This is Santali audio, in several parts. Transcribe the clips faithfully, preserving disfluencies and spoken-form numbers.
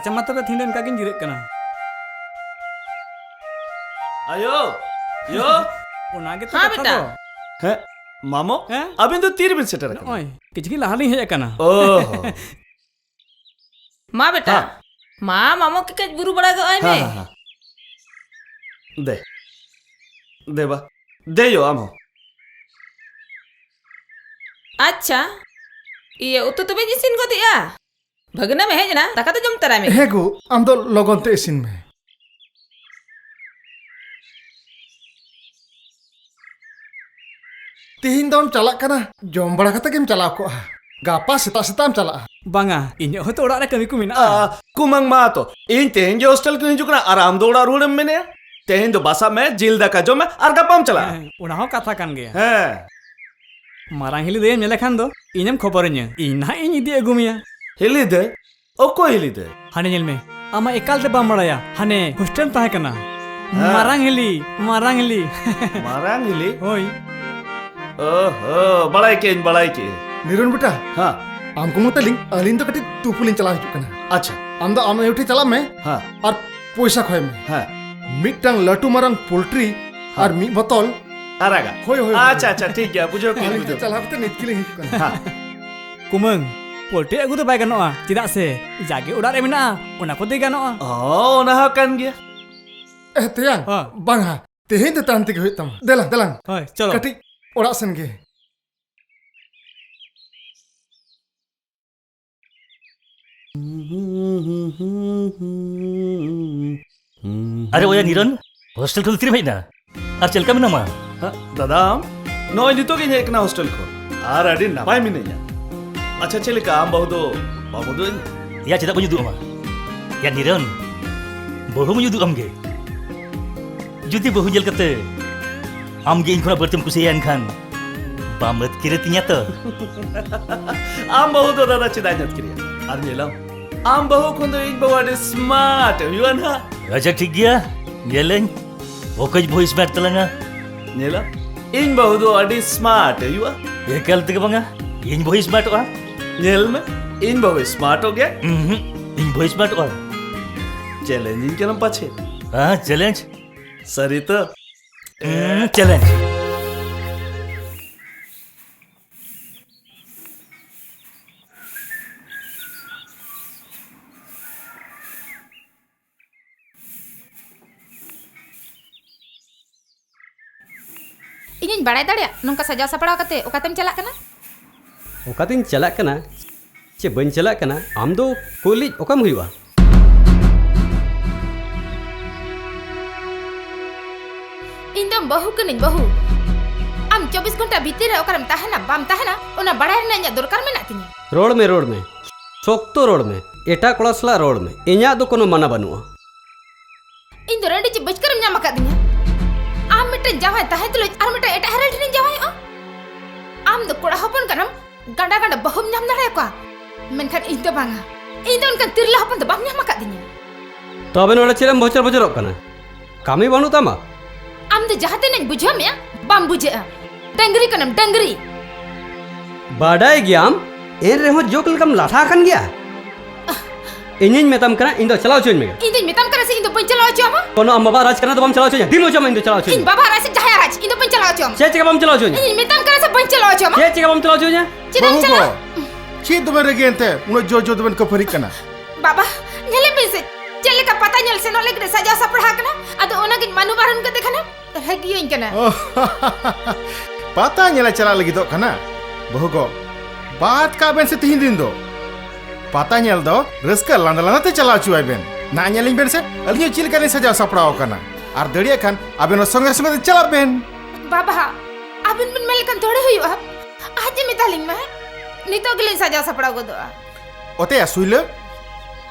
ᱟᱪᱪᱷᱟ, ᱢᱟ ᱛᱚᱵᱮ, ᱛᱮᱦᱮᱧ ᱫᱚ ᱤᱱᱠᱟ ᱜᱤᱧ ᱡᱤᱨᱟᱹᱜ ᱠᱟᱱᱟ᱾ ᱟᱭᱳ! ᱭᱳ! ᱚᱱᱟ ᱜᱮᱛᱚ ᱦᱮᱸ, ᱠᱟᱛᱷᱟ ᱵᱮᱴᱟ᱾ ᱫᱚ᱾ ᱦᱮᱸ, ᱢᱟᱢᱚ? ᱦᱮᱸ? ᱟᱵᱤᱱ ᱫᱚ ᱛᱤ ᱨᱮᱵᱤᱱ ᱥᱮᱴᱮᱨ ᱟᱠᱟᱱᱟ? ᱱᱚᱜᱼᱚᱭ, ᱠᱤᱪᱷᱩ ᱜᱮ ᱞᱟᱦᱟ ᱞᱤᱧ ᱦᱮᱡ ᱟᱠᱟᱱᱟ᱾ ᱚ ᱦᱚ᱾ ᱢᱟ ᱵᱮᱴᱟ, ᱦᱮᱸ᱾ ᱢᱟ ᱢᱟᱢᱚ ᱠᱮ ᱠᱟᱹᱡ ᱵᱩᱨᱩ ᱵᱟᱲᱟ ᱫᱚ ᱟᱭ ᱢᱮ᱾ ᱦᱮᱸ, ᱦᱮᱸ, ᱦᱮᱸ᱾ ᱫᱮ, ᱫᱮ ᱵᱟ, ᱫᱮᱭᱳ, ᱟᱢ ᱦᱚᱸ᱾ ᱟᱪᱪᱷᱟ, ᱤᱭᱟᱹ, ᱩᱛᱩ ᱛᱚᱵᱮᱧ ᱤᱥᱤᱱ ᱜᱚᱫᱮᱜᱼᱟ᱾ ᱵᱷᱟᱹᱜᱽᱱᱟᱹᱢ ᱦᱮᱡ ᱮᱱᱟ, ᱫᱟᱠᱟ ᱫᱚ ᱡᱚᱢ ᱛᱟᱨᱟᱭ ᱢᱮ᱾ ᱦᱮᱸ ᱜᱳ, ᱟᱢ ᱫᱚ ᱞᱚᱜᱚᱱ ᱛᱮ ᱤᱥᱤᱱ ᱢᱮ᱾ ᱛᱤᱦᱤᱧ ᱫᱚᱢ ᱪᱟᱞᱟᱜ ᱠᱟᱱᱟ, ᱡᱚᱢ ᱵᱟᱲᱟ ᱠᱟᱛᱮ ᱜᱮᱢ ᱪᱟᱞᱟᱣ ᱠᱚᱜᱼᱟ᱾ ᱜᱟᱯᱟ ᱥᱮᱛᱟᱜ ᱥᱮᱛᱟᱜ ᱮᱢ ᱪᱟᱞᱟᱜᱼᱟ᱾ ᱵᱟᱝᱟ, ᱤᱧᱟᱹᱜ ᱦᱚᱸᱛᱚ ᱚᱲᱟᱜ ᱨᱮ ᱠᱟᱹᱢᱤ ᱠᱚ ᱢᱮᱱᱟᱜᱼᱟ᱾ ᱟ, ᱠᱩᱢᱟᱹᱝ ᱢᱟ ᱛᱚ, ᱤᱧ ᱛᱮᱦᱮᱧ ᱜᱮ ᱦᱳᱥᱴᱮᱞ ᱠᱷᱚᱱᱤᱧ ᱦᱤᱡᱩᱜ ᱠᱟᱱᱟ ᱟᱨ ᱟᱢ ᱫᱚ ᱚᱲᱟᱜ ᱨᱩᱣᱟᱹᱲᱮᱢ ᱢᱮᱱᱮᱜᱼᱟ? ᱛᱮᱦᱮᱧ ᱫᱚ ᱵᱟᱥᱟᱜ ᱢᱮ, ᱡᱤᱞ ᱫᱟᱠᱟ ᱡᱚᱢ ᱢᱮ ᱟᱨ ᱜᱟᱯᱟᱢ ᱪᱟᱞᱟᱜᱼᱟ᱾ ᱦᱮᱸ, ᱚᱱᱟ ᱦᱚᱸ ᱠᱟᱛᱷᱟ ᱠᱟᱱ ᱜᱮᱭᱟ᱾ ᱦᱮᱸ᱾ ᱢᱟᱨᱟᱝ ᱦᱤᱞᱤ ᱫᱟᱹᱭᱮᱢ ᱧᱮᱞᱮ ᱠᱷᱟᱱ ᱫᱚ ᱤᱧᱮᱢ ᱠᱷᱚᱵᱚᱨᱟᱹᱧᱟ, ᱤᱧ ᱱᱟᱦᱟᱜ ᱤᱧ ᱤᱫᱤ ᱟᱹᱜᱩ ᱢᱮᱭᱟ᱾ ᱦᱤᱞᱤ ᱫᱟᱹᱭ? ᱚᱠᱚᱭ ᱦᱤᱞᱤ ᱫᱟᱹᱭ? ᱦᱟᱱᱮ ᱧᱮᱞ ᱢᱮ, ᱟᱢᱟᱜ ᱮᱠᱟᱞ ᱛᱮ ᱵᱟᱢ ᱵᱟᱲᱟᱭᱟ, ᱦᱟᱱᱮ ᱦᱳᱥᱴᱮᱞ ᱛᱟᱦᱮᱸ ᱠᱟᱱᱟ᱾ ᱦᱮᱸ᱾ ᱢᱟᱨᱟᱝ ᱦᱤᱞᱤ, ᱢᱟᱨᱟᱝ ᱦᱤᱞᱤ᱾ ᱢᱟᱨᱟᱝ ᱦᱤᱞᱤ? ᱦᱳᱭ᱾ ᱳᱦᱳ, ᱵᱟᱲᱟᱭ ᱠᱮᱜᱼᱟᱹᱧ, ᱵᱟᱲᱟᱭ ᱠᱮᱜᱼᱟᱹᱧ᱾ ᱱᱤᱨᱚᱱ ᱵᱮᱴᱟ, ᱦᱮᱸ᱾ ᱟᱢ ᱠᱚ ᱢᱚᱛᱚ ᱞᱤᱧ, ᱟᱹᱞᱤᱧ ᱫᱚ ᱠᱟᱹᱴᱤᱡ ᱛᱩᱯᱩ ᱞᱤᱧ ᱪᱟᱞᱟᱣ ᱦᱤᱡᱩᱜ ᱠᱟᱱᱟ᱾ ᱟᱪᱪᱷᱟ᱾ ᱟᱢ ᱫᱚ ᱟᱢ ᱟᱭᱳ ᱴᱷᱮᱱ ᱪᱟᱞᱟᱜ ᱢᱮ᱾ ᱦᱮᱸ᱾ ᱟᱨ ᱯᱚᱭᱥᱟ ᱠᱷᱚᱭ ᱢᱮ᱾ ᱦᱮᱸ᱾ ᱢᱤᱫᱴᱟᱝ ᱞᱟᱹᱴᱩ ᱢᱟᱨᱟᱝ ᱯᱳᱞᱴᱨᱤ ᱦᱮᱸ᱾ ᱟᱨ ᱢᱤᱫ ᱵᱳᱛᱚᱞ ᱟᱨᱟᱜᱟ᱾ ᱦᱳᱭ, ᱦᱳᱭ, ᱦᱳᱭ᱾ ᱟᱪᱪᱷᱟ, ᱟᱪᱪᱷᱟ, ᱴᱷᱤᱠ ᱜᱮᱭᱟ, ᱵᱩᱡᱷᱟᱹᱣ ᱠᱮᱫᱟᱹᱧ, ᱟᱹᱞᱤᱧ ᱵᱩᱡᱷᱟᱹᱣ ᱴᱷᱮᱱ ᱪᱟᱞᱟᱣ ᱠᱟᱛᱮ ᱱᱤᱛ ᱜᱮᱞᱤᱧ ᱦᱤᱡᱩᱜ ᱠᱟᱱᱟ᱾ ᱦᱮᱸ᱾ ᱠᱩᱢᱟᱹᱝ, ᱯᱳᱞᱴᱨᱤ ᱟᱹᱜᱩ ᱫᱚ ᱵᱟᱭ ᱜᱟᱱᱚᱜᱼᱟ, ᱪᱮᱫᱟᱜ ᱥᱮ ᱡᱟᱜᱮ ᱚᱲᱟᱜ ᱨᱮ ᱢᱮᱱᱟᱜᱼᱟ, ᱚᱱᱟ ᱠᱚᱛᱮ ᱜᱟᱱᱚᱜᱼᱟ᱾ ᱚ, ᱚᱱᱟ ᱦᱚᱸ ᱠᱟᱱ ᱜᱮᱭᱟ᱾ ᱮ, ᱛᱮᱭᱟᱝ, ᱦᱮᱸ᱾ ᱵᱟᱝᱟ, ᱛᱮᱦᱮᱧ ᱫᱚ ᱛᱟᱦᱮᱱ ᱛᱮᱜᱮ ᱦᱩᱭᱩᱜ ᱛᱟᱢᱟ᱾ ᱫᱮᱞᱟᱝ, ᱫᱮᱞᱟᱝ᱾ ᱦᱳᱭ, ᱪᱚᱞᱚ᱾ ᱠᱟᱹᱴᱤᱡ ᱚᱲᱟᱜ ᱥᱮᱱ ᱜᱮ᱾ ᱟᱨᱮ ᱚᱭᱟ ᱱᱤᱨᱚᱱ, ᱦᱳᱥᱴᱮᱞ ᱠᱷᱚᱱ ᱛᱤᱨᱮᱢ ᱦᱮᱡ ᱮᱱᱟ? ᱟᱨ ᱪᱮᱫ ᱞᱮᱠᱟ ᱢᱮᱱᱟᱢᱟ? ᱦᱮᱸ, ᱫᱟᱫᱟ, ᱟᱢ? ᱱᱚᱜᱼᱚᱭ ᱱᱤᱛᱚᱜ ᱜᱤᱧ ᱦᱮᱡ ᱠᱟᱱᱟ ᱦᱳᱥᱴᱮᱞ ᱠᱷᱚᱱ᱾ ᱟᱨ ᱟᱹᱰᱤ ᱱᱟᱯᱟᱭ ᱢᱤᱱᱟᱹᱧᱟ᱾ ᱟᱪᱪᱷᱟ, ᱪᱮᱫ ᱞᱮᱠᱟ, ᱟᱢ ᱵᱟᱹᱦᱩ ᱫᱚ ᱵᱟᱢ ᱩᱫᱩᱜ ᱟᱹᱧ? ᱭᱟ, ᱪᱮᱫᱟᱜ ᱵᱟᱹᱧ ᱩᱫᱩᱜ ᱟᱢᱟ? ᱭᱟ ᱱᱤᱨᱚᱱ, ᱵᱟᱹᱦᱩ ᱢᱟᱧ ᱩᱫᱩᱜ ᱟᱢ ᱜᱮ᱾ ᱡᱩᱫᱤ ᱵᱟᱹᱦᱩ ᱧᱮᱞ ᱠᱟᱛᱮ ᱟᱢ ᱜᱮ ᱤᱧ ᱠᱷᱚᱱᱟᱜ ᱵᱟᱹᱲᱛᱤᱢ ᱠᱩᱥᱤᱭᱟᱭᱟ, ᱮᱱᱠᱷᱟᱱ ᱵᱟᱢ ᱟᱹᱛᱠᱤᱨ ᱛᱤᱧᱟ ᱛᱚ? ᱟᱢ ᱵᱟᱹᱦᱩ ᱫᱚ ᱫᱟᱫᱟ ᱪᱮᱫᱟᱜ ᱤᱧ ᱟᱹᱛᱠᱤᱨᱮᱭᱟ? ᱟᱨ ᱧᱮᱞᱟᱢ, ᱟᱢ ᱵᱟᱹᱦᱩ ᱠᱷᱚᱱ ᱫᱚ ᱤᱧ ᱵᱟᱹᱦᱩ ᱟᱹᱰᱤ smart ᱦᱩᱭᱩᱜᱼᱟ ᱱᱟᱦᱟᱜ᱾ ᱟᱪᱪᱷᱟ, ᱴᱷᱤᱠ ᱜᱮᱭᱟ, ᱧᱮᱞᱟᱹᱧ ᱚᱠᱚᱭᱤᱡ ᱵᱟᱹᱦᱩ smart ᱛᱟᱞᱟᱝᱟ᱾ ᱧᱮᱞᱟᱢ, ᱤᱧ ᱵᱟᱹᱦᱩ ᱫᱚ ᱟᱹᱰᱤ smart ᱦᱩᱭᱩᱜᱼᱟ᱾ ᱮᱠᱟᱞ ᱛᱮᱜᱮ ᱵᱟᱝᱟ, ᱤᱧ ᱵᱟᱹᱦᱩᱭ smartᱚᱜᱼᱟ᱾ ᱧᱮᱞ ᱢᱮ, ᱤᱧ ᱵᱟᱹᱦᱩᱭ smartᱚᱜ ᱜᱮᱭᱟ᱾ ᱩᱸᱦᱩᱸ, ᱤᱧ ᱵᱟᱹᱦᱩᱭ smartᱚᱜᱼᱟ᱾ Challenge ᱤᱧ ᱠᱟᱱᱟᱢ ᱯᱟᱪᱷᱮ? ᱦᱮᱸ, challenge᱾ ᱥᱟᱹᱨᱤ ᱛᱚ? ᱦᱩᱸ, challenge᱾ ᱤᱧᱤᱧ ᱵᱟᱲᱟᱭ ᱫᱟᱲᱮᱭᱟᱜ ᱱᱚᱝᱠᱟ ᱥᱟᱡᱟᱣ ᱥᱟᱯᱲᱟᱣ ᱠᱟᱛᱮ ᱚᱠᱟᱛᱮᱢ ᱪᱟᱞᱟᱜ ᱠᱟᱱᱟ? ᱚᱠᱟᱛᱤᱧ ᱪᱟᱞᱟᱜ ᱠᱟᱱᱟ ᱪᱮ ᱵᱟᱹᱧ ᱪᱟᱞᱟᱜ ᱠᱟᱱᱟ, ᱟᱢ ᱫᱚ ᱠᱩᱞᱤᱡ ᱚᱠᱟᱢ ᱦᱩᱭᱩᱜᱼᱟ? ᱤᱧ ᱫᱚ ᱵᱟᱹᱦᱩ ᱠᱟᱹᱱᱟᱹᱧ, ᱵᱟᱹᱦᱩ᱾ ᱟᱢ ᱪᱚᱵᱵᱤᱥ ᱜᱷᱚᱱᱴᱟ ᱵᱷᱤᱛᱤᱨ ᱨᱮ ᱚᱠᱟᱨᱮᱢ ᱛᱟᱦᱮᱱᱟ ᱵᱟᱢ ᱛᱟᱦᱮᱱᱟ, ᱚᱱᱟ ᱵᱟᱲᱟᱭ ᱨᱮᱱᱟᱜ ᱤᱧᱟᱹᱜ ᱫᱚᱨᱠᱟᱨ ᱢᱮᱱᱟᱜ ᱛᱤᱧᱟᱹ᱾ ᱨᱚᱲ ᱢᱮ, ᱨᱚᱲ ᱢᱮ, ᱥᱚᱠᱛᱚ ᱨᱚᱲ ᱢᱮ, ᱮᱴᱟᱜ ᱠᱚᱲᱟ ᱥᱟᱞᱟᱜ ᱨᱚᱲ ᱢᱮ, ᱤᱧᱟᱹᱜ ᱫᱚ ᱠᱳᱱᱳ ᱢᱟᱱᱟ ᱵᱟᱹᱱᱩᱜᱼᱟ᱾ ᱤᱧ ᱫᱚ ᱨᱟᱺᱰᱤ ᱪᱮ ᱵᱟᱹᱪᱠᱟᱹᱨᱮᱢ ᱧᱟᱢ ᱟᱠᱟᱫᱤᱧᱟ? ᱟᱢ ᱢᱤᱫᱴᱟᱝ ᱡᱟᱶᱟᱭ ᱛᱟᱦᱮᱸ ᱛᱩᱞᱩᱡ ᱟᱨ ᱢᱤᱫᱴᱟᱝ ᱮᱴᱟᱜ ᱦᱟᱨᱟ ᱴᱷᱮᱱᱤᱧ ᱡᱟᱶᱟᱭᱚᱜᱼᱟ? ᱟᱢ ᱫᱚ ᱠᱚᱲᱟ ᱦᱚᱯᱚᱱ ᱠᱟᱱᱟᱢ, ᱜᱟᱸᱰᱟ ᱜᱟᱸᱰᱟ ᱵᱟᱹᱦᱩᱢ ᱧᱟᱢ ᱫᱟᱲᱮᱭᱟᱠᱚᱣᱟ, ᱢᱮᱱᱠᱷᱟᱱ ᱤᱧ ᱫᱚ ᱵᱟᱝᱟ᱾ ᱤᱧ ᱫᱚ ᱚᱱᱠᱟᱱ ᱛᱤᱨᱞᱟᱹ ᱦᱚᱯᱚᱱ ᱫᱚ ᱵᱟᱢ ᱧᱟᱢ ᱟᱠᱟᱫᱤᱧᱟ᱾ ᱛᱚᱵᱮ ᱱᱚᱰᱮ ᱪᱮᱫ ᱮᱢ ᱵᱚᱪᱚᱨ ᱵᱚᱪᱚᱨᱚᱜ ᱠᱟᱱᱟ? ᱠᱟᱹᱢᱤ ᱵᱟᱹᱱᱩᱜ ᱛᱟᱢᱟ? ᱟᱢ ᱫᱚ ᱡᱟᱦᱟᱸ ᱛᱤᱱᱟᱹᱜ ᱤᱧ ᱵᱩᱡᱷᱟᱹᱣ ᱢᱮᱭᱟ, ᱵᱟᱢ ᱵᱩᱡᱷᱟᱹᱜᱼᱟ᱾ ᱰᱟᱹᱝᱨᱤ ᱠᱟᱱᱟᱢ, ᱰᱟᱹᱝᱨᱤ᱾ ᱵᱟᱰᱟᱭ ᱜᱮᱭᱟᱢ, ᱮᱱ ᱨᱮᱦᱚᱸ ᱡᱳᱠ ᱞᱮᱠᱟᱢ ᱞᱟᱴᱷᱟ ᱟᱠᱟᱱ ᱜᱮᱭᱟ᱾ ᱤᱧᱤᱧ ᱢᱮᱛᱟᱢ ᱠᱟᱱᱟ, ᱤᱧ ᱫᱚ ᱪᱟᱞᱟᱣ ᱦᱚᱪᱚᱧ ᱢᱮ᱾ ᱤᱧ ᱫᱚᱧ ᱢᱮᱛᱟᱢ ᱠᱟᱱᱟ ᱥᱮ, ᱤᱧ ᱫᱚ ᱵᱟᱹᱧ ᱪᱟᱞᱟᱣ ᱦᱚᱪᱚ ᱟᱢᱟ᱾ ᱠᱳᱱᱳ ᱟᱢ ᱵᱟᱵᱟ ᱨᱟᱡᱽ ᱠᱟᱱᱟ ᱫᱚ ᱵᱟᱢ ᱪᱟᱞᱟᱣ ᱦᱚᱪᱚᱧᱟ, ᱫᱤᱱ ᱦᱚᱪᱚ ᱢᱮ, ᱤᱧ ᱫᱚ ᱪᱟᱞᱟᱣ ᱦᱚᱪᱚᱧ ᱤᱧ ᱢᱮ᱾ ᱵᱟᱵᱟ ᱨᱟᱡᱽ ᱥᱮ ᱡᱟᱦᱟᱸᱭ ᱨᱟᱡᱽ, ᱤᱧ ᱫᱚ ᱵᱟᱹᱧ ᱪᱟᱞᱟᱣ ᱦᱚᱪᱚ ᱟᱢᱟ᱾ ᱪᱮᱫ ᱪᱤᱠᱟ ᱵᱟᱢ ᱪᱟᱞᱟᱣ ᱦᱚᱪᱚᱧᱟ? ᱤᱧᱤᱧ ᱢᱮᱛᱟᱢ ᱠᱟᱱᱟ ᱥᱮ ᱵᱟᱹᱧ ᱪᱟᱞᱟᱣ ᱦᱚᱪᱚ ᱟᱢᱟ᱾ ᱪᱮᱫ ᱪᱤᱠᱟ ᱵᱟᱢ ᱪᱟᱞᱟᱣ ᱦᱚᱪᱚᱧᱟ? ᱪᱮᱫᱟᱜ ᱮᱢ ᱵᱟᱹᱦᱩ ᱪᱟᱞᱟᱜᱼᱟ? ᱜᱚ, ᱪᱮᱫ ᱫᱚᱢᱮ ᱨᱮᱜᱮ ᱮᱱᱛᱮ ᱩᱱᱟᱹᱜ ᱡᱳᱨ ᱡᱳᱨ ᱫᱚᱵᱮᱱ ᱠᱷᱟᱹᱯᱟᱹᱨᱤᱜ ᱠᱟᱱᱟ? ᱵᱟᱵᱟ, ᱧᱮᱞᱮ ᱵᱤᱱ ᱥᱮ, ᱪᱮᱫ ᱞᱮᱠᱟ ᱯᱟᱛᱟ ᱧᱮᱞ ᱥᱮᱱᱚᱜ ᱞᱟᱹᱜᱤᱫ ᱮ ᱥᱟᱡᱟᱣ ᱥᱟᱯᱲᱟᱣ ᱟᱠᱟᱱᱟ, ᱟᱫᱚ ᱚᱱᱟᱜᱤᱧ ᱢᱟᱱᱩ ᱵᱟᱨᱚᱱ ᱠᱟᱫᱮ ᱠᱷᱟᱱᱮ ᱨᱟᱹᱜᱤᱭᱟᱹᱧ ᱠᱟᱱᱟ᱾ ᱯᱟᱛᱟ ᱧᱮᱞᱮ ᱪᱟᱞᱟᱜ ᱞᱟᱹᱜᱤᱫᱚᱜ ᱠᱟᱱᱟ? ᱵᱟᱹᱦᱩ ᱜᱚ, ᱵᱟᱫ ᱠᱟᱜ ᱵᱮᱱ ᱥᱮ ᱛᱤᱦᱤᱧ ᱫᱤᱱ ᱫᱚ᱾ ᱯᱟᱛᱟ ᱧᱮᱞ ᱫᱚ ᱨᱟᱹᱥᱠᱟᱹ ᱞᱟᱸᱫᱟ ᱞᱟᱸᱫᱟ ᱛᱮ ᱪᱟᱞᱟᱣ ᱦᱚᱪᱚᱣᱟᱭ ᱵᱮᱱ᱾ ᱱᱟ ᱧᱮᱞᱤᱧ ᱵᱮᱱ ᱥᱮ, ᱟᱹᱞᱤᱧ ᱦᱚᱸ ᱪᱮᱫ ᱞᱮᱠᱟ ᱞᱤᱧ ᱥᱟᱡᱟᱣ ᱥᱟᱯᱲᱟᱣ ᱟᱠᱟᱱᱟ᱾ ᱟᱨ ᱫᱟᱲᱮᱭᱟᱜ ᱠᱷᱟᱱ ᱟᱵᱮᱱ ᱦᱚᱸ ᱥᱚᱸᱜᱮ ᱥᱚᱸᱜᱮ ᱛᱮ ᱪᱟᱞᱟᱜ ᱵᱮᱱ᱾ ᱵᱟᱵᱟ, ᱟᱵᱮᱱ ᱵᱮᱱ ᱢᱮᱱ ᱞᱮᱠᱷᱟᱱ ᱛᱷᱚᱲᱮ ᱦᱩᱭᱩᱜᱼᱟ᱾ ᱟᱡ ᱮ ᱢᱮᱛᱟᱞᱤᱧ ᱢᱟ, ᱱᱤᱛᱚᱜ ᱜᱮᱞᱤᱧ ᱥᱟᱡᱟᱣ ᱥᱟᱯᱲᱟᱣ ᱜᱚᱫᱚᱜᱼᱟ᱾ ᱚᱛᱮᱭᱟ ᱥᱩᱭᱞᱟᱹ,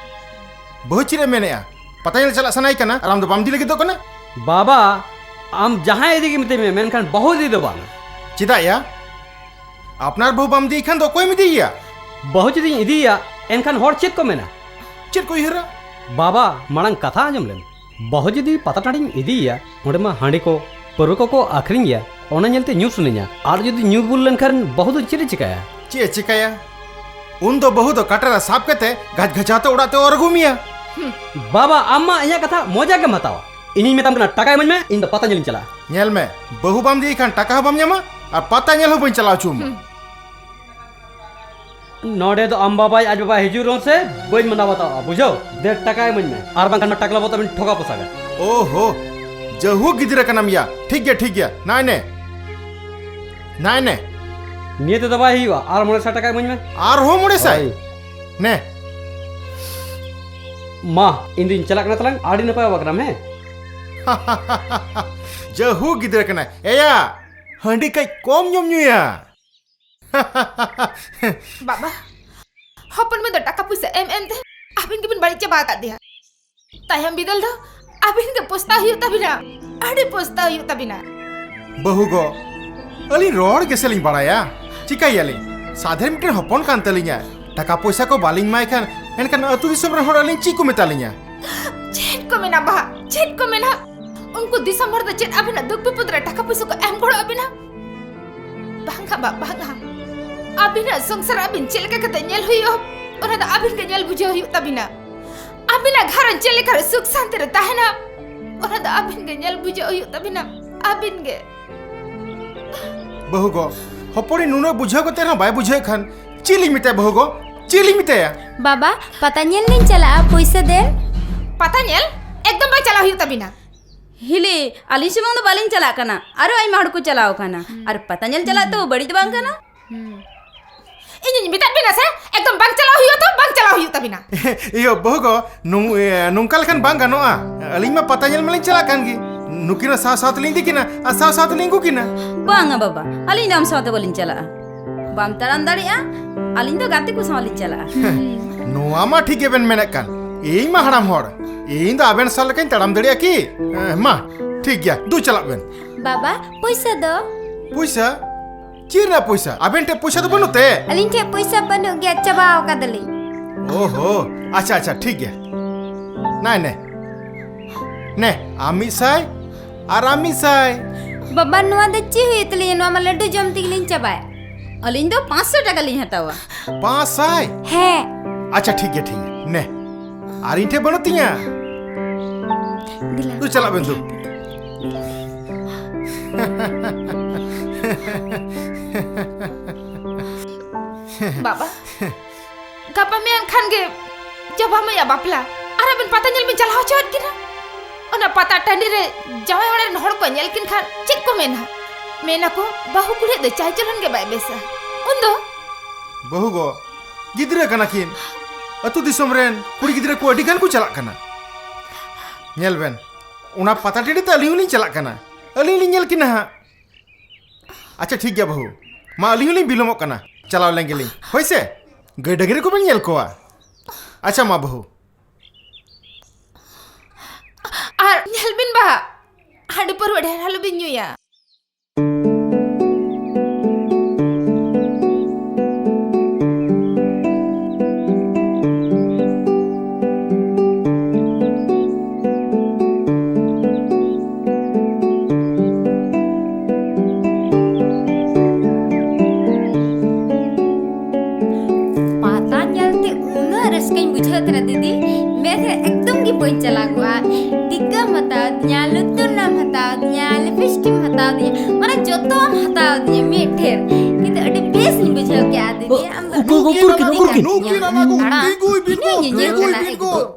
ᱵᱟᱹᱦᱩ ᱪᱮᱫ ᱮ ᱢᱮᱱᱮᱜᱼᱟ? ᱯᱟᱛᱟ ᱧᱮᱞ ᱪᱟᱞᱟᱜ ᱥᱟᱱᱟᱭᱮ ᱠᱟᱱᱟ ᱟᱨ ᱟᱢ ᱫᱚ ᱵᱟᱢ ᱤᱫᱤ ᱞᱟᱹᱜᱤᱫᱚᱜ ᱠᱟᱱᱟ? ᱵᱟᱵᱟ, ᱟᱢ ᱡᱟᱦᱟᱸᱭ ᱤᱫᱤ ᱜᱮ ᱢᱤᱛᱟᱹᱧ ᱢᱮ, ᱢᱮᱱᱠᱷᱟᱱ ᱵᱟᱹᱦᱩ ᱤᱫᱤ ᱫᱚ ᱵᱟᱝ᱾ ᱪᱮᱫᱟᱜ ᱭᱟ? ᱟᱯᱱᱟᱨ ᱵᱟᱹᱦᱩ ᱵᱟᱢ ᱤᱫᱤᱭᱮ ᱠᱷᱟᱱ ᱫᱚ ᱚᱠᱚᱭᱮᱢ ᱤᱫᱤᱭᱮᱭᱟ? ᱵᱟᱹᱦᱩ ᱡᱩᱫᱤᱧ ᱤᱫᱤᱭᱮᱭᱟ, ᱮᱱᱠᱷᱟᱱ ᱦᱚᱲ ᱪᱮᱫ ᱠᱚ ᱢᱮᱱᱟ? ᱪᱮᱫ ᱠᱚ ᱩᱭᱦᱟᱹᱨᱟ? ᱵᱟᱵᱟ, ᱢᱟᱲᱟᱝ ᱠᱟᱛᱷᱟ ᱟᱸᱡᱚᱢ ᱞᱮᱢ᱾ ᱵᱟᱹᱦᱩ ᱡᱩᱫᱤ ᱯᱟᱛᱟ ᱴᱟᱺᱰᱤᱧ ᱤᱫᱤᱭᱮᱭᱟ, ᱚᱸᱰᱮ ᱢᱟ ᱦᱟᱺᱰᱤ ᱠᱚ, ᱯᱟᱹᱨᱣᱟᱹ ᱠᱚᱠᱚ ᱟᱹᱠᱷᱨᱤᱧ ᱜᱮᱭᱟ, ᱚᱱᱟ ᱧᱮᱞᱛᱮ ᱧᱩ ᱥᱟᱱᱟᱧᱟ᱾ ᱟᱨ ᱡᱩᱫᱤ ᱧᱩ ᱵᱩᱞ ᱞᱮᱱᱠᱷᱟᱱ ᱵᱟᱹᱦᱩ ᱫᱚ ᱪᱮᱫ ᱮ ᱪᱤᱠᱟᱹᱭᱟ? ᱪᱮᱫ ᱮ ᱪᱤᱠᱟᱹᱭᱟ? ᱩᱱ ᱫᱚ ᱵᱟᱹᱦᱩ ᱫᱚ ᱠᱟᱴᱟ ᱨᱮ ᱥᱟᱵ ᱠᱟᱛᱮ ᱜᱷᱟᱡ ᱜᱷᱟᱡᱟᱣ ᱛᱮ ᱚᱲᱟᱜ ᱛᱮ ᱚᱨ ᱟᱹᱜᱩ ᱢᱮᱭᱟ᱾ ᱵᱟᱵᱟ, ᱟᱢ ᱢᱟ ᱤᱧᱟᱹᱜ ᱠᱟᱛᱷᱟ ᱢᱚᱡᱟ ᱜᱮᱢ ᱦᱟᱛᱟᱣᱟ᱾ ᱤᱧᱤᱧ ᱢᱮᱛᱟᱢ ᱠᱟᱱᱟ, ᱴᱟᱠᱟ ᱤᱢᱟᱹᱧ ᱢᱮ, ᱤᱧ ᱫᱚ ᱯᱟᱛᱟ ᱧᱮᱞᱤᱧ ᱪᱟᱞᱟᱜᱼᱟ᱾ ᱧᱮᱞ ᱢᱮ, ᱵᱟᱹᱦᱩ ᱵᱟᱢ ᱤᱫᱤᱭᱮ ᱠᱷᱟᱱ ᱴᱟᱠᱟ ᱦᱚᱸ ᱵᱟᱢ ᱧᱟᱢᱟ ᱟᱨ ᱯᱟᱛᱟ ᱧᱮᱞ ᱦᱚᱸ ᱵᱟᱹᱧ ᱪᱟᱞᱟᱣ ᱦᱚᱪᱚ ᱟᱢᱟ᱾ ᱦᱩᱸ᱾ ᱱᱚᱰᱮ ᱫᱚ ᱟᱢ ᱵᱟᱵᱟᱭ ᱟᱡ ᱵᱟᱵᱟᱭ ᱦᱤᱡᱩᱜ ᱨᱮᱦᱚᱸ ᱥᱮ ᱵᱟᱹᱧ ᱢᱟᱱᱟᱣ ᱵᱟᱛᱟᱣᱟ, ᱵᱩᱡᱷᱟᱹᱣ? ᱫᱮ ᱴᱟᱠᱟ ᱤᱢᱟᱹᱧ ᱢᱮ, ᱟᱨ ᱵᱟᱝᱠᱷᱟᱱ ᱢᱟ ᱴᱟᱠᱞᱟ ᱵᱚ ᱛᱟᱵᱮᱱ ᱴᱷᱚᱠᱟ ᱯᱚᱥᱟᱜᱟ᱾ ᱳᱦᱳ, ᱡᱟᱹᱦᱩ ᱜᱤᱫᱽᱨᱟᱹ ᱠᱟᱱᱟᱢ ᱭᱟ᱾ ᱴᱷᱤᱠ ᱜᱮᱭᱟ, ᱴᱷᱤᱠ ᱜᱮᱭᱟ, ᱱᱟᱭ ᱱᱮ᱾ ᱱᱟᱭ ᱱᱮ᱾ ᱱᱤᱭᱟᱹ ᱛᱮᱫᱚ ᱵᱟᱭ ᱦᱩᱭᱩᱜᱼᱟ, ᱟᱨ ᱢᱚᱬᱮ ᱥᱟᱭ ᱴᱟᱠᱟ ᱤᱢᱟᱹᱧ ᱢᱮ᱾ ᱟᱨᱦᱚᱸ ᱢᱚᱬᱮ ᱥᱟᱭ? ᱦᱳᱭ᱾ ᱱᱮ᱾ ᱢᱟ, ᱤᱧ ᱫᱩᱧ ᱪᱟᱞᱟᱜ ᱠᱟᱱᱟ ᱛᱟᱞᱟᱝ, ᱟᱹᱰᱤ ᱱᱟᱯᱟᱭ ᱵᱟᱵᱟ ᱠᱟᱱᱟᱢ, ᱦᱮᱸ? ᱡᱟᱹᱦᱩ ᱜᱤᱫᱽᱨᱟᱹ ᱠᱟᱱᱟᱭ᱾ ᱮᱭᱟ, ᱦᱟᱺᱰᱤ ᱠᱟᱹᱡ ᱠᱚᱢ ᱧᱚᱜ ᱧᱩᱭᱟ᱾ ᱵᱟᱵᱟ, ᱦᱚᱯᱚᱱ ᱢᱮ ᱫᱚ ᱴᱟᱠᱟ ᱯᱩᱭᱥᱟᱹ ᱮᱢ ᱮᱢ ᱛᱮ ᱟᱹᱵᱤᱱ ᱜᱮᱵᱤᱱ ᱵᱟᱹᱲᱤᱡ ᱪᱟᱵᱟ ᱟᱠᱟᱫ ᱫᱮᱭᱟ᱾ ᱛᱟᱭᱚᱢ ᱵᱤᱫᱟᱹᱞ ᱫᱚ ᱟᱹᱵᱤᱱ ᱜᱮ ᱯᱚᱥᱛᱟᱣ ᱦᱩᱭᱩᱜ ᱛᱟᱵᱤᱱᱟ, ᱟᱹᱰᱤ ᱯᱚᱥᱛᱟᱣ ᱦᱩᱭᱩᱜ ᱛᱟᱵᱤᱱᱟ᱾ ᱵᱟᱹᱦᱩ ᱜᱚ, ᱟᱹᱞᱤᱧ ᱨᱚᱲ ᱜᱮᱥᱮ ᱞᱤᱧ ᱵᱟᱲᱟᱭᱟ, ᱪᱤᱠᱟᱹᱭᱟᱞᱤᱧ? ᱥᱟᱫᱷᱮᱨ ᱢᱤᱫᱴᱮᱱ ᱦᱚᱯᱚᱱ ᱠᱟᱱ ᱛᱟᱹᱞᱤᱧᱟ, ᱴᱟᱠᱟ ᱯᱚᱭᱥᱟ ᱠᱚ ᱵᱟᱹᱞᱤᱧ ᱮᱢᱟᱭ ᱠᱷᱟᱱ ᱮᱱᱠᱷᱟᱱ ᱟᱹᱛᱩ ᱫᱤᱥᱚᱢ ᱨᱮᱱ ᱦᱚᱲ ᱟᱹᱞᱤᱧ ᱪᱮᱫ ᱠᱚ ᱢᱮᱛᱟᱞᱤᱧᱟ? ᱪᱮᱫ ᱠᱚ ᱢᱮᱱᱟ ᱵᱟᱦᱟ, ᱪᱮᱫ ᱠᱚ ᱢᱮᱱᱟ? ᱩᱱᱠᱩ ᱫᱤᱥᱚᱢ ᱦᱚᱲ ᱫᱚ ᱪᱮᱫ ᱟᱹᱵᱤᱱᱟᱜ ᱫᱩᱠ ᱵᱤᱯᱚᱫ ᱨᱮ ᱴᱟᱠᱟ ᱯᱚᱭᱥᱟ ᱠᱚ ᱮᱢ ᱜᱚᱲᱚ ᱟᱹᱵᱤᱱᱟ? ᱵᱟᱝᱟ ᱵᱟ, ᱵᱟᱝᱟ᱾ ᱟᱹᱵᱤᱱᱟᱜ ᱥᱚᱝᱥᱟᱨ ᱟᱹᱵᱤᱱ ᱪᱮᱫ ᱞᱮᱠᱟ ᱠᱟᱛᱮ ᱧᱮᱞ ᱦᱩᱭᱩᱜᱼᱟ, ᱚᱱᱟ ᱫᱚ ᱟᱹᱵᱤᱱ ᱜᱮ ᱧᱮᱞ ᱵᱩᱡᱷᱟᱹᱣ ᱦᱩᱭᱩᱜ ᱛᱟᱹᱵᱤᱱᱟ᱾ ᱟᱹᱵᱤᱱᱟᱜ ᱜᱷᱟᱨᱚᱸᱡᱽ ᱪᱮᱫ ᱞᱮᱠᱟ ᱨᱮ ᱥᱩᱠ ᱥᱟᱱᱛᱤ ᱨᱮ ᱛᱟᱦᱮᱱᱟ, ᱚᱱᱟ ᱫᱚ ᱟᱹᱵᱤᱱ ᱜᱮ ᱧᱮᱞ ᱵᱩᱡᱷᱟᱹᱣ ᱦᱩᱭᱩᱜ ᱛᱟᱹᱵᱤᱱᱟ, ᱟᱹᱵᱤᱱ ᱜᱮ᱾ ᱵᱟᱹᱦᱩ ᱜᱚ, ᱦᱚᱯᱚᱱᱤᱧ ᱱᱩᱱᱟᱹᱜ ᱵᱩᱡᱷᱟᱹᱣ ᱠᱟᱛᱮ ᱨᱮᱦᱚᱸ ᱵᱟᱭ ᱵᱩᱡᱷᱟᱹᱣᱮᱫ ᱠᱷᱟᱱ ᱪᱮᱫ ᱞᱤᱧ ᱢᱮᱛᱟᱭᱟ ᱵᱟᱹᱦᱩ ᱜᱚ? ᱪᱮᱫ ᱞᱤᱧ ᱢᱮᱛᱟᱭᱟ? ᱵᱟᱵᱟ, ᱯᱟᱛᱟ ᱧᱮᱞ ᱞᱤᱧ ᱪᱟᱞᱟᱜᱼᱟ, ᱯᱩᱭᱥᱟᱹ ᱫᱮᱱ᱾ ᱯᱟᱛᱟ ᱧᱮᱞ? ᱮᱠᱫᱚᱢ ᱵᱟᱭ ᱪᱟᱞᱟᱣ ᱦᱩᱭᱩᱜ ᱛᱟᱹᱵᱤᱱᱟ᱾ ᱦᱤᱞᱤ, ᱟᱹᱞᱤᱧ ᱥᱩᱢᱩᱝ ᱫᱚ ᱵᱟᱹᱞᱤᱧ ᱪᱟᱞᱟᱜ ᱠᱟᱱᱟ, ᱟᱨᱚ ᱟᱭᱢᱟ ᱦᱚᱲ ᱠᱚ ᱪᱟᱞᱟᱣ ᱠᱟᱱᱟ᱾ ᱟᱨ ᱯᱟᱛᱟ ᱧᱮᱞ ᱪᱟᱞᱟᱜ ᱛᱚ ᱵᱟᱹᱲᱤᱡ ᱫᱚ ᱵᱟᱝ ᱠᱟᱱᱟ᱾ ᱤᱧᱤᱧ ᱢᱮᱛᱟᱫ ᱵᱤᱱᱟ ᱥᱮ, ᱮᱠᱫᱚᱢ ᱵᱟᱝ ᱪᱟᱞᱟᱣ ᱦᱩᱭᱩᱜᱼᱟ ᱛᱚ, ᱵᱟᱝ ᱪᱟᱞᱟᱣ ᱦᱩᱭᱩᱜ ᱛᱟᱹᱵᱤᱱᱟ᱾ ᱤᱭᱟᱹ, ᱵᱟᱹᱦᱩ ᱜᱚ, ᱱᱩ-, ᱮ, ᱱᱚᱝᱠᱟ ᱞᱮᱠᱷᱟᱱ ᱵᱟᱝ ᱜᱟᱱᱚᱜᱼᱟ᱾ ᱟᱹᱞᱤᱧ ᱢᱟ ᱯᱟᱛᱟ ᱧᱮᱞ ᱢᱟᱞᱤᱧ ᱪᱟᱞᱟᱜ ᱠᱟᱱ ᱜᱮ᱾ ᱱᱩᱠᱤᱱ ᱦᱚᱸ ᱥᱟᱶ ᱥᱟᱶ ᱛᱮᱞᱤᱧ ᱤᱫᱤ ᱠᱤᱱᱟ ᱟᱨ ᱥᱟᱶ ᱥᱟᱶ ᱛᱮᱞᱤᱧ ᱟᱹᱜᱩ ᱠᱤᱱᱟ᱾ ᱵᱟᱝᱟ ᱵᱟᱵᱟ, ᱟᱹᱞᱤᱧ ᱫᱚ ᱟᱢ ᱥᱟᱶᱛᱮ ᱵᱟᱹᱞᱤᱧ ᱪᱟᱞᱟᱜᱼᱟ᱾ ᱵᱟᱢ ᱛᱟᱲᱟᱢ ᱫᱟᱲᱮᱭᱟᱜᱼᱟ, ᱟᱹᱞᱤᱧ ᱫᱚ ᱜᱟᱛᱮ ᱠᱚ ᱥᱟᱶ ᱞᱤᱧ ᱪᱟᱞᱟᱜᱼᱟ᱾ ᱱᱚᱣᱟ ᱢᱟ ᱴᱷᱤᱠ ᱜᱮᱵᱮᱱ ᱢᱮᱱᱮᱫ ᱠᱟᱱ᱾ ᱤᱧ ᱢᱟ ᱦᱟᱲᱟᱢ ᱦᱚᱲ, ᱤᱧ ᱫᱚ ᱟᱵᱮᱱ ᱥᱟᱶ ᱞᱮᱠᱟᱧ ᱛᱟᱲᱟᱢ ᱫᱟᱲᱮᱭᱟᱜᱼᱟ ᱠᱤ? ᱮ, ᱢᱟ, ᱴᱷᱤᱠ ᱜᱮᱭᱟ, ᱫᱩ ᱪᱟᱞᱟᱜ ᱵᱮᱱ᱾ ᱵᱟᱵᱟ, ᱯᱩᱭᱥᱟᱹ ᱫᱚ? ᱯᱩᱭᱥᱟᱹ? ᱪᱮᱫ ᱨᱮᱱᱟᱜ ᱯᱚᱭᱥᱟ? ᱟᱵᱮᱱ ᱴᱷᱮᱱ ᱯᱚᱭᱥᱟ ᱫᱚ ᱵᱟᱹᱱᱩᱜ ᱛᱮ? ᱟᱹᱞᱤᱧ ᱴᱷᱮᱱ ᱯᱚᱭᱥᱟ ᱵᱟᱹᱱᱩᱜ ᱜᱮᱭᱟ, ᱪᱟᱵᱟᱣ ᱠᱟᱫᱟᱞᱤᱧ᱾ ᱳᱦᱳ, ᱟᱪᱪᱷᱟ, ᱟᱪᱪᱷᱟ, ᱴᱷᱤᱠ ᱜᱮᱭᱟ᱾ ᱱᱟᱭ ᱱᱮ, ᱱᱮ, ᱟᱢ ᱢᱤᱫ ᱥᱟᱭ ᱟᱨ ᱟᱢ ᱢᱤᱫ ᱥᱟᱭ᱾ ᱵᱟᱵᱟ, ᱱᱚᱣᱟ ᱫᱚ ᱪᱮᱫ ᱦᱩᱭᱩᱜ ᱛᱟᱹᱞᱤᱧᱟ? ᱱᱚᱣᱟ ᱢᱟ ᱞᱟᱹᱰᱩ ᱡᱚᱢ ᱛᱮᱜᱮᱞᱤᱧ ᱪᱟᱵᱟᱭ᱾ ᱟᱹᱞᱤᱧ ᱫᱚ ᱯᱟᱸᱪᱥᱚ ᱴᱟᱠᱟ ᱞᱤᱧ ᱦᱟᱛᱟᱣᱟ᱾ ᱯᱟᱸᱪ ᱥᱟᱭ? ᱦᱮᱸ᱾ ᱟᱪᱪᱷᱟ, ᱴᱷᱤᱠ ᱜᱮᱭᱟ, ᱴᱷᱤᱠ ᱜᱮᱭᱟ᱾ ᱱᱮ, ᱟᱨ ᱤᱧ ᱴᱷᱮᱱ ᱵᱟᱹᱱᱩᱜ ᱛᱤᱧᱟ᱾ ᱫᱮᱞᱟ᱾ ᱫᱩ ᱪᱟᱞᱟᱜ ᱵᱮᱱ ᱫᱩ᱾ ᱵᱟᱵᱟ, ᱜᱟᱯᱟ ᱢᱮᱭᱟᱝ ᱠᱷᱟᱱ ᱜᱮ ᱡᱚᱵᱟ ᱢᱟᱹᱭᱟᱜ ᱵᱟᱯᱞᱟ᱾ ᱟᱨ ᱟᱵᱮᱱ ᱯᱟᱛᱟ ᱧᱮᱞ ᱵᱮᱱ ᱪᱟᱞᱟᱣ ᱦᱚᱪᱚᱣᱟᱫ ᱠᱤᱱᱟ᱾ ᱚᱱᱟ ᱯᱟᱛᱟ ᱴᱟᱺᱰᱤ ᱨᱮ ᱡᱟᱶᱟᱭ ᱚᱲᱟᱜ ᱨᱮᱱ ᱦᱚᱲ ᱠᱚ ᱧᱮᱞ ᱠᱤᱱ ᱠᱷᱟᱱ ᱪᱮᱫ ᱠᱚ ᱢᱮᱱᱟ? ᱢᱮᱱᱟᱠᱚ, ᱵᱟᱹᱦᱩ ᱠᱩᱲᱤᱭᱟᱜ ᱫᱚ ᱪᱟᱞ ᱪᱚᱞᱚᱱ ᱜᱮ ᱵᱟᱭ ᱵᱮᱥᱟ᱾ ᱩᱱᱫᱚ ᱵᱟᱹᱦᱩ ᱜᱚ, ᱜᱤᱫᱽᱨᱟᱹ ᱠᱟᱱᱟ ᱠᱤᱱ᱾ ᱟᱹᱛᱩ ᱫᱤᱥᱚᱢ ᱨᱮᱱ ᱠᱩᱲᱤ ᱜᱤᱫᱽᱨᱟᱹ ᱠᱚ ᱟᱹᱰᱤ ᱜᱟᱱ ᱠᱚ ᱪᱟᱞᱟᱜ ᱠᱟᱱᱟ᱾ ᱧᱮᱞ ᱵᱮᱱ, ᱚᱱᱟ ᱯᱟᱛᱟ ᱴᱟᱺᱰᱤ ᱛᱮ ᱟᱹᱞᱤᱧ ᱦᱚᱸᱞᱤᱧ ᱪᱟᱞᱟᱜ ᱠᱟᱱᱟ᱾ ᱟᱹᱞᱤᱧ ᱞᱤᱧ ᱧᱮᱞ ᱠᱤᱱᱟ ᱦᱟᱸᱜ᱾ ᱟᱪᱪᱷᱟ, ᱴᱷᱤᱠ ᱜᱮᱭᱟ ᱵᱟᱹᱦᱩ, ᱢᱟ ᱟᱹᱞᱤᱧ ᱦᱚᱸᱞᱤᱧ ᱵᱤᱞᱚᱢᱚᱜ ᱠᱟᱱᱟ, ᱪᱟᱞᱟᱣ ᱞᱮᱱ ᱜᱮᱞᱤᱧ᱾ ᱦᱳᱭ ᱥᱮ, ᱜᱟᱹᱭ ᱰᱟᱹᱝᱨᱤ ᱠᱚᱵᱮᱱ ᱧᱮᱞ ᱠᱚᱣᱟ᱾ ᱟᱪᱪᱷᱟ ᱢᱟ ᱵᱟᱹᱦᱩ᱾ ᱟᱨ ᱧᱮᱞ ᱵᱤᱱ ᱵᱟ, ᱦᱟᱺᱰᱤ ᱯᱟᱹᱨᱣᱟᱹ ᱰᱷᱮᱨ ᱟᱞᱚ ᱵᱤᱱ ᱧᱩᱭᱟ᱾ ᱯᱟᱛᱟ ᱧᱮᱞ ᱛᱮ ᱩᱱᱟᱹᱜ ᱨᱟᱹᱥᱠᱟᱹᱧ ᱵᱩᱡᱷᱟᱹᱣ ᱛᱟᱦᱮᱱᱟ ᱫᱤᱫᱤ, ᱢᱮᱱ ᱨᱮ ᱮᱠᱫᱚᱢ ᱜᱮ ᱵᱟᱹᱧ ᱪᱟᱞᱟᱣ ᱠᱚᱜᱼᱟ᱾ ᱴᱤᱠᱟᱹᱢ ᱦᱟᱛᱟᱣ ᱫᱤᱧᱟ, ᱞᱩᱛᱩᱨ ᱨᱮᱱᱟᱜ ᱮᱢ ᱦᱟᱛᱟᱣ ᱫᱤᱧᱟ, ᱞᱤᱯᱤᱥᱴᱤᱠ ᱮᱢ ᱦᱟᱛᱟᱣ ᱫᱤᱧᱟ, ᱢᱟᱱᱮ ᱡᱚᱛᱚᱢ ᱦᱟᱛᱟᱣ ᱫᱤᱧᱟ ᱢᱤᱫ ᱴᱷᱮᱱ᱾ ᱠᱤᱱᱛᱩ ᱟᱹᱰᱤ ᱵᱮᱥ ᱤᱧ ᱵᱩᱡᱷᱟᱹᱣ ᱠᱮᱜᱼᱟ ᱫᱤᱫᱤ, ᱟᱢ ᱫᱚ ᱩᱠᱩᱨ ᱠᱤᱱ, ᱩᱠᱩᱨ ᱠᱤᱱ, ᱩᱠᱩᱨ ᱠᱤᱱ? ᱱᱩᱠᱤᱱ ᱟᱲᱟᱜ ᱠᱚ, ᱟᱲᱟᱜ᱾ ᱛᱤᱸᱜᱩᱭ ᱵᱤᱱ ᱤᱧ ᱜᱚ, ᱧᱮᱧᱮᱞ ᱛᱤᱸᱜᱩᱭ ᱠᱟᱱᱟ ᱵᱤᱱ ᱜᱚ᱾ ᱮᱠᱫᱚᱢ᱾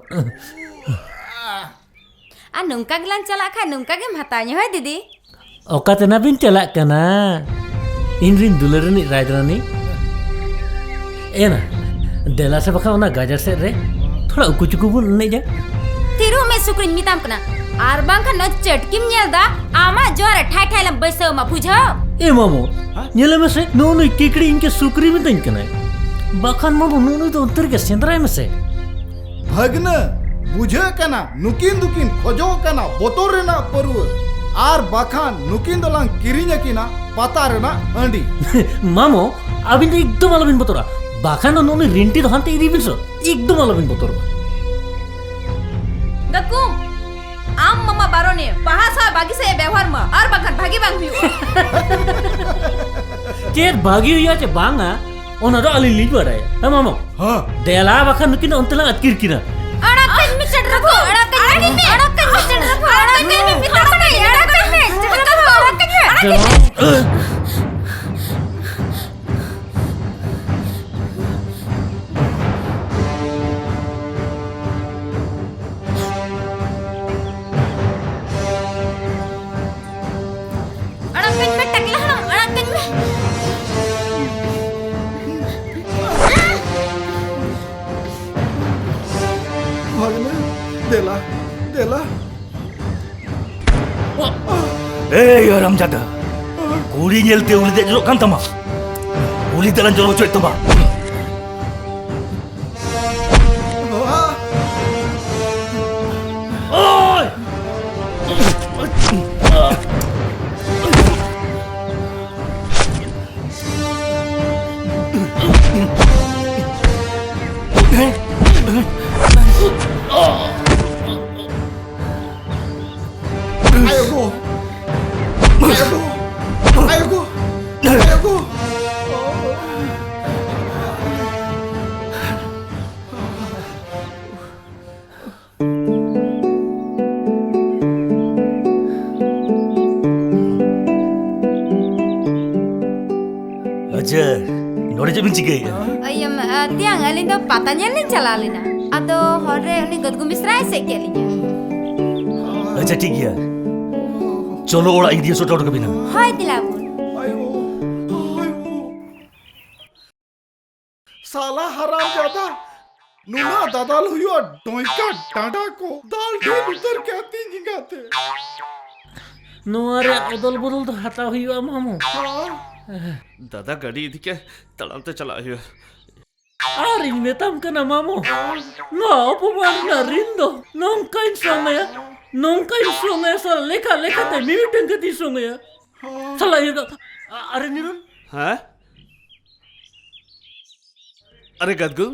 ᱟᱨ ᱱᱚᱝᱠᱟ ᱜᱮᱞᱟᱝ ᱪᱟᱞᱟᱜ ᱠᱷᱟᱱ ᱱᱚᱝᱠᱟ ᱜᱮᱢ ᱦᱟᱛᱟᱣ ᱧᱟ, ᱦᱳᱭ ᱫᱤᱫᱤ? ᱚᱠᱟ ᱛᱮ ᱱᱟ ᱵᱤᱱ ᱪᱟᱞᱟᱜ ᱠᱟᱱᱟ? ᱤᱧ ᱨᱤᱱ ᱫᱩᱞᱟᱹᱲ ᱨᱤᱱᱤᱡ ᱨᱟᱡᱽᱨᱟᱱᱤ᱾ ᱮ ᱱᱟ, ᱫᱮᱞᱟ ᱥᱮ ᱵᱟᱠᱷᱟᱱ ᱚᱱᱟ ᱜᱟᱡᱟᱲ ᱥᱮᱫ ᱨᱮ ᱛᱷᱚᱲᱟ ᱩᱠᱩ ᱪᱩᱠᱩ ᱵᱚᱱ ᱮᱱᱮᱡᱟ᱾ ᱛᱤᱨᱩᱜ ᱢᱮ ᱥᱩᱠᱨᱤᱧ ᱢᱮᱛᱟᱢ ᱠᱟᱱᱟ, ᱟᱨ ᱵᱟᱝᱠᱷᱟᱱ ᱱᱚᱣᱟ ᱪᱟᱹᱴᱠᱤᱢ ᱧᱮᱞ ᱫᱟ, ᱟᱢᱟᱜ ᱡᱚᱣᱟ ᱨᱮ ᱴᱷᱟᱭ ᱴᱷᱟᱭ ᱞᱮᱢ ᱵᱟᱹᱭᱥᱟᱹᱣ ᱟᱢᱟ, ᱵᱩᱡᱷᱟᱹᱣ? ᱮ ᱢᱟᱢᱚ, ᱦᱮᱸ? ᱧᱮᱞᱮ ᱢᱮᱥᱮ, ᱱᱩᱜᱼᱩ ᱱᱩᱭ ᱠᱤᱠᱲᱤ ᱤᱧ ᱜᱮ ᱥᱩᱠᱨᱤ ᱢᱮᱛᱟᱹᱧ ᱠᱟᱱᱟᱭ᱾ ᱵᱟᱠᱷᱟᱱ ᱢᱟᱢᱚ, ᱱᱩᱜᱼᱩ ᱱᱩᱭ ᱫᱚ ᱚᱱᱛᱮ ᱨᱮᱜᱮ ᱥᱮᱸᱫᱽᱨᱟᱭ ᱢᱮᱥᱮ᱾ ᱵᱷᱟᱹᱜᱽᱱᱟᱹ, ᱵᱩᱡᱷᱟᱹᱜ ᱠᱟᱱᱟ, ᱱᱩᱠᱤᱱ ᱫᱚᱠᱤᱱ ᱠᱷᱚᱡᱚᱜ ᱠᱟᱱᱟ ᱵᱚᱛᱚᱨ ᱨᱮᱱᱟᱜ ᱯᱟᱹᱨᱣᱟᱹ, ᱟᱨ ᱵᱟᱠᱷᱟᱱ ᱱᱩᱠᱤᱱ ᱫᱚᱞᱟᱝ ᱠᱤᱨᱤᱧ ᱟᱹᱠᱤᱱᱟ ᱯᱟᱛᱟ ᱨᱮᱱᱟᱜ ᱦᱟᱺᱰᱤ᱾ ᱢᱟᱢᱚ, ᱟᱹᱵᱤᱱ ᱫᱚ ᱮᱠᱫᱚᱢ ᱟᱞᱚᱵᱤᱱ ᱵᱚᱛᱚᱨᱟ, ᱵᱟᱠᱷᱟᱱ ᱫᱚ ᱱᱩᱜᱼᱩ ᱱᱩᱭ ᱨᱤᱱᱴᱤ ᱫᱚ ᱦᱟᱱᱛᱮ ᱤᱫᱤ ᱵᱤᱱ ᱥᱮ, ᱮᱠᱫᱚᱢ ᱟᱞᱚᱵᱤᱱ ᱵᱚᱛᱚᱨᱚᱜᱼᱟ᱾ ᱜᱟᱹᱠᱩᱢ, ᱟᱢ ᱢᱟᱢᱟ ᱵᱟᱨᱚᱱᱮ, ᱵᱟᱦᱟ ᱥᱟᱶ ᱵᱟᱹᱜᱤ ᱥᱮᱫ ᱮ ᱵᱮᱣᱦᱟᱨ ᱢᱟ, ᱟᱨ ᱵᱟᱠᱷᱟᱱ ᱵᱷᱟᱹᱜᱤ ᱵᱟᱝ ᱦᱩᱭᱩᱜᱼᱟ᱾ ᱪᱮᱫ ᱵᱷᱟᱹᱜᱤ ᱦᱩᱭᱩᱜᱼᱟ ᱪᱮ ᱵᱟᱝᱟ, ᱚᱱᱟ ᱫᱚ ᱟᱹᱞᱤᱧ ᱞᱤᱧ ᱵᱟᱲᱟᱭᱟ᱾ ᱦᱮᱸ ᱢᱟᱢᱟ? ᱦᱮᱸ᱾ ᱫᱮᱞᱟ ᱵᱟᱠᱷᱟᱱ ᱱᱩᱠᱤᱱ ᱫᱚ ᱚᱱᱛᱮ ᱞᱟᱝ ᱟᱹᱛᱠᱤᱨ ᱠᱤᱱᱟ᱾ ᱟᱲᱟᱜ ᱠᱟᱹᱧ ᱢᱮ ᱪᱟᱰᱨᱟ ᱠᱚ, ᱟᱲᱟᱜ ᱠᱟᱹᱧ ᱢᱮ, ᱟᱲᱟᱜ ᱠᱟᱹᱧ ᱢᱮ ᱪᱟᱰᱨᱟ ᱠᱚ, ᱟᱲᱟᱜ ᱠᱟᱹᱧ ᱢᱮ, ᱟᱲᱟᱜ ᱠᱟᱹᱧ ᱢᱮ, ᱪᱟᱰᱨᱟ ᱠᱚ, ᱟᱲᱟᱜ ᱠᱟᱹᱧ ᱢᱮ᱾ ᱡᱮᱢᱚᱱ ᱟᱲᱟᱜ ᱠᱟᱹᱧ ᱢᱮ, ᱴᱟᱠᱟ ᱫᱮᱞᱟ, ᱫᱮᱞᱟ᱾ ᱮᱭ ᱦᱟᱨᱟᱢᱡᱟᱫᱟ, ᱠᱩᱲᱤ ᱧᱮᱞᱛᱮ ᱩᱞᱤ ᱫᱮᱡ ᱡᱚᱨᱚᱜ ᱠᱟᱱ ᱛᱟᱢᱟ᱾ ᱩᱞᱤ ᱫᱟᱞᱟᱧ ᱡᱚᱨᱚ ᱦᱚᱪᱚᱭᱮᱫ ᱛᱟᱢᱟ᱾ ᱳᱭ! ᱟᱭᱳ ᱜᱳ! ᱟᱭᱳ ᱜᱳ! ᱟᱭᱳ ᱜᱳ! ᱟᱭᱳ ᱜᱳ! ᱟᱪᱪᱷᱟ, ᱱᱚᱰᱮ ᱪᱮᱫ ᱵᱤᱱ ᱪᱤᱠᱟᱹᱭᱮᱫᱼᱟ? ᱤᱭᱟᱹ, ᱢᱟ, ᱟ, ᱛᱮᱭᱟᱝ, ᱟᱹᱞᱤᱧ ᱫᱚ ᱯᱟᱛᱟ ᱧᱮᱞ ᱞᱤᱧ ᱪᱟᱞᱟᱣ ᱞᱮᱱᱟ᱾ ᱟᱫᱚ ᱦᱚᱨ ᱨᱮ ᱩᱱᱤ ᱜᱚᱫᱜᱩ ᱢᱤᱥᱨᱟᱭ ᱮᱥᱮᱫ ᱠᱮᱫ ᱞᱤᱧᱟ᱾ ᱟᱪᱪᱷᱟ, ᱴᱷᱤᱠ ᱜᱮᱭᱟ᱾ ᱪᱚᱞᱚ, ᱚᱲᱟᱜ ᱤᱧ ᱤᱫᱤᱭᱟ, ᱥᱚᱴ ᱟᱣᱩᱴ ᱠᱟᱹᱵᱤᱱᱟ᱾ ᱦᱳᱭ, ᱫᱮᱞᱟ ᱵᱚᱱ᱾ ᱥᱟᱞᱟ ᱦᱟᱨᱟᱢ ᱡᱟᱫᱟ, ᱱᱩᱱᱟᱹᱜ ᱫᱟᱫᱟᱞ ᱦᱩᱭᱩᱜᱼᱟ, ᱰᱚᱸᱭᱠᱟ ᱰᱟᱸᱰᱟ ᱠᱚ ᱫᱟᱞ ᱰᱷᱤᱞ ᱩᱛᱟᱹᱨ ᱠᱮᱫ ᱛᱤᱧ ᱮᱸᱜᱟᱛᱮ᱾ ᱱᱚᱣᱟ ᱨᱮ ᱚᱫᱚᱞ ᱵᱚᱫᱚᱞ ᱫᱚ ᱦᱟᱛᱟᱣ ᱦᱩᱭᱩᱜᱼᱟ, ᱢᱟᱢᱚ᱾ ᱦᱮᱸ? ᱫᱟᱫᱟ ᱜᱟᱹᱰᱤ ᱤᱫᱤ ᱠᱮ, ᱛᱟᱲᱟᱢ ᱛᱮ ᱪᱟᱞᱟᱜ ᱦᱩᱭᱩᱜᱼᱟ᱾ ᱟᱨᱤᱧ ᱢᱮᱛᱟᱢ ᱠᱟᱱᱟ, ᱢᱟᱢᱚ, ᱱᱚᱣᱟ ᱚᱯᱚᱢᱟᱱ ᱨᱮᱱᱟᱜ ᱨᱤᱱ ᱫᱚ ᱱᱚᱝᱠᱟᱧ ᱥᱚᱝ ᱟᱭᱟ, ᱱᱚᱝᱠᱟᱧ ᱥᱚᱝ ᱟᱭᱟ, ᱥᱟᱞᱟ ᱞᱮᱠᱷᱟ ᱞᱮᱠᱷᱟᱛᱮ ᱢᱤᱢᱤᱫᱴᱟᱝ ᱠᱟᱛᱮᱧ ᱥᱚᱝ ᱟᱭᱟ᱾ ᱥᱟᱞᱟ ᱤᱭᱟᱹ ᱫᱚ, ᱟ-, ᱟᱨᱮ ᱱᱤᱨᱚᱱ? ᱦᱮᱸ? ᱟᱨᱮ ᱜᱟᱫᱜᱩ,